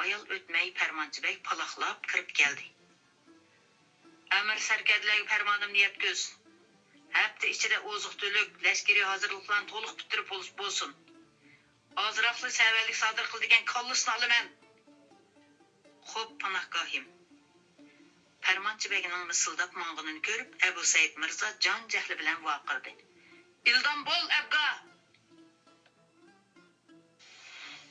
ئايال ئۆتمەي پەرمانچى بەگ پالاقلاپ كىرىپ كەلدى. ئەمىر سەركەردىلەرگە پەرمانىمنى يەتكۈز. ھەپتە ئىچىدە ئوزۇق-تۈلۈك، لەشكىرىي ھازىرلىقلارنى تولۇق پۈتتۈرۈپ بولۇش بولسۇن. ئازراقلا سەۋەنلىك سادىر قىلىدىكەن كاللىسىنى ئالىمەن. خوپ، پاناھگاھىم. پەرمانچى بەگنىڭ مىسىلداپ ماڭغىنىنى كۆرۈپ، ئەبۇ سەئىد مىرزا جان-جەھلى بىلەن ۋارقىرىدى. ئىلدام بول، ئەبگا!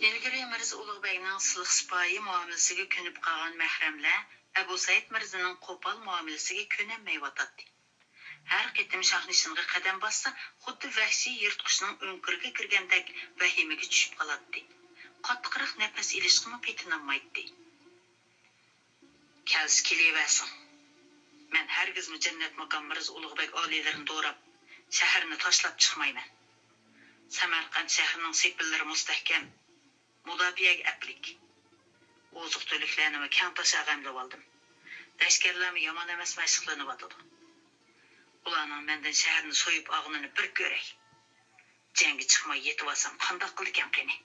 ئىلگىرى مىرزا ئۇلۇغ بەگنىڭ سىلىق-سىپايى مۇئامىلىسىگە كۆنۈپ قالغان مەھرەملەر ئەبۇ سەئىد مىرزىنىڭ قوپال مۇئامىلىسىگە كۆنەلمەيۋاتاتتى. ھەر قېتىم شاھنىشىنغا قەدەم باسسا، خۇددى ۋەھشىي يىرتقۇچنىڭ ئۆڭكۈرىگە كىرگەندەك ۋەھىمىگە چۈشۈپ قالاتتى. قاتتىقراق نەپەس ئېلىشقىمۇ پېتىنالمايتتى. كەلسە كېلىۋەرسۇن. مەن ھەرگىزمۇ جەننەتماكان مىرزا ئۇلۇغ بەگ ئالىيلىرىنى دوراپ، شەھەرنى تاشلاپ چىقمايمەن. سەمەرقەنت شەھىرىنىڭ سېپىللىرى مۇستەھكەم، مۇداپىئەگە ئەپلىك. ئوزۇق-تۈلۈكلەرنىمۇ كەڭ تاشاغا ئەملىۋالدىم. لەشكەرلەرمۇ يامان ئەمەس مەشىقلىنىۋاتىدۇ. ئۇلارنىڭ مەندىن شەھەرنى سويۇپ ئالغىنىنى بىر كۆرەي. جەڭگە چىقماي يېتىۋالسام قانداق قىلىدىكەن قېنى؟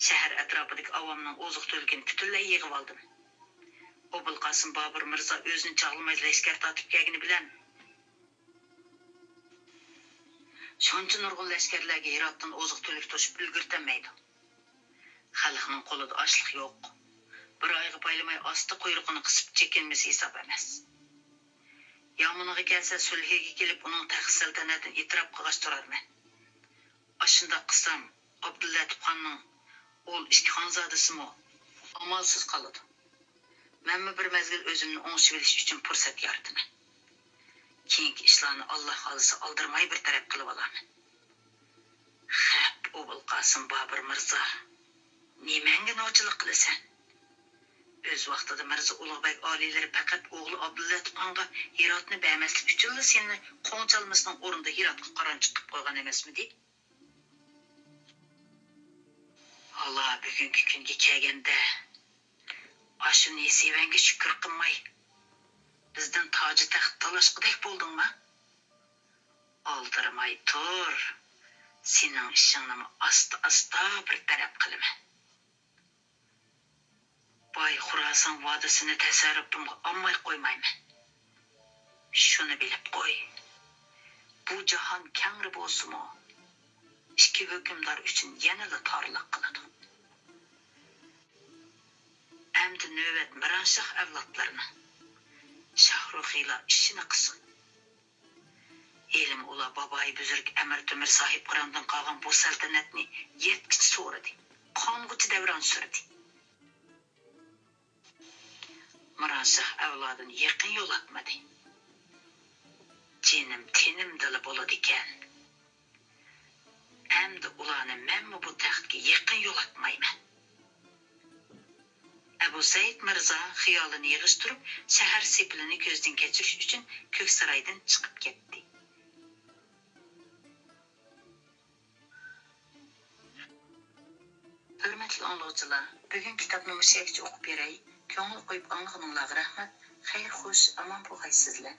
شەھەر ئەتراپىدىكى ئاۋامنىڭ ئوزۇق-تۈلۈكىنى پۈتۈنلەي يىغىۋالدىم. ئوبۇلقاسىم بابۇر مىرزا ئۆزىنى چاغلىماي لەشكەر تارتىپ كەلگىنى بىلەن، شۇنچە نۇرغۇن لەشكەرلەرگە ھىراتتىن ئوزۇق-تۈلۈك توشۇپ ئۈلگۈرتەلمەيدۇ. خەلقنىڭ قولىدا ئاشلىق يوق. بىر ئايغا پايلىماي ئاستا قۇيرۇقىنى قىسىپ چېكىنمىسى ھېساب ئەمەس. يامىنىغا كەلسە، سۈلھىگە كېلىپ، ئۇنىڭ تەخت سەلتەنەتىنى ئېتىراپ قىلغاچ تۇرارمەن. ئاشۇنداق قىلسام، ئابدۇللەتىپ خاننىڭ ئول ئىككى خانزادىسىمۇ ئامالسىز قالىدۇ. مەنمۇ بىر مەزگىل ئۆزۈمنى ئوڭشىۋېلىش ئۈچۈن پۇرسەت يارىتىمەن. كېيىنكى ئىشلارنى ئاللا خالىسا ئالدىرىماي بىر تەرەپ قىلىۋالارمەن. خەپ، ئوبۇلقاسىم بابۇر مىرزا، نېمەڭگە نوچىلىق قىلىسەن؟ ئۆز ۋاقتىدا مىرزا ئۇلۇغ بەگ ئالىيلىرى پەقەت ئوغلى ئابدۇللەتىپخانغا ھىراتنى بەرمەسلىك ئۈچۈنلا سېنى قوڭ چالمىسىنىڭ ئورنىدا ھىراتقا قارانچۇق قىلىپ قويغان ئەمەسمىدى؟ ھالا بۈگۈنكى كۈنگە كەلگەندە، ئاشۇ نېسىۋەڭگە شۈكۈر قىلماي، بىزدىن تاجى تەخت تالاشقۇدەك بولدۇڭما؟ ئالدىرىماي تۇر، سېنىڭ ئىشىڭنىمۇ ئاستا-ئاستا بىر تەرەپ قىلىمەن. باي خوراسان ۋادىسىنى تەسەررۇپۇمغا ئالماي قويمايمەن. شۇنى بىلىپ قوي، بۇ جاھان كەڭرى بولسىمۇ، ئىككى ھۆكۈمدار ئۈچۈن يەنىلا تارلىق قىلىدۇ. ئەمدى نۆۋەت مىرانشاھ ئەۋلادلىرىنىڭ، شاھرۇخىلار ئىشىنى قىلسۇن. ھېلىمۇ ئۇلار بابايى بۈزرۈك ئەمىر تۆمۈر ساھىب قىراندىن قالغان بۇ سەلتەنەتنى يەتكۈچە سورىدى، قانغۇچە دەۋران سۈردى. مىرانشاھ ئەۋلادىنى يېقىن يولاتمىدى. جېنىم تېنىمدىلا بولىدىكەن. ئەمدى ئۇلارنى مەنمۇ بۇ تەختكە يېقىن يولاتمايمەن. ئەبۇ سەئىد مىرزا خىيالىنى يىغىشتۇرۇپ، شەھەر سېپىلىنى كۆزدىن كەچۈرۈش ئۈچۈن كۆكسارايدىن چىقىپ كەتتى. ئاڭلىغۇچىلار، بۈگۈن كىتابنى مۇشۇ يەرگىچە ئوقۇپ بېرەي. كۆڭۈل قويۇپ ئاڭلىغىنىڭلارغا رەھمەت. خەير خوش، ئامان بولغايسىزلەر.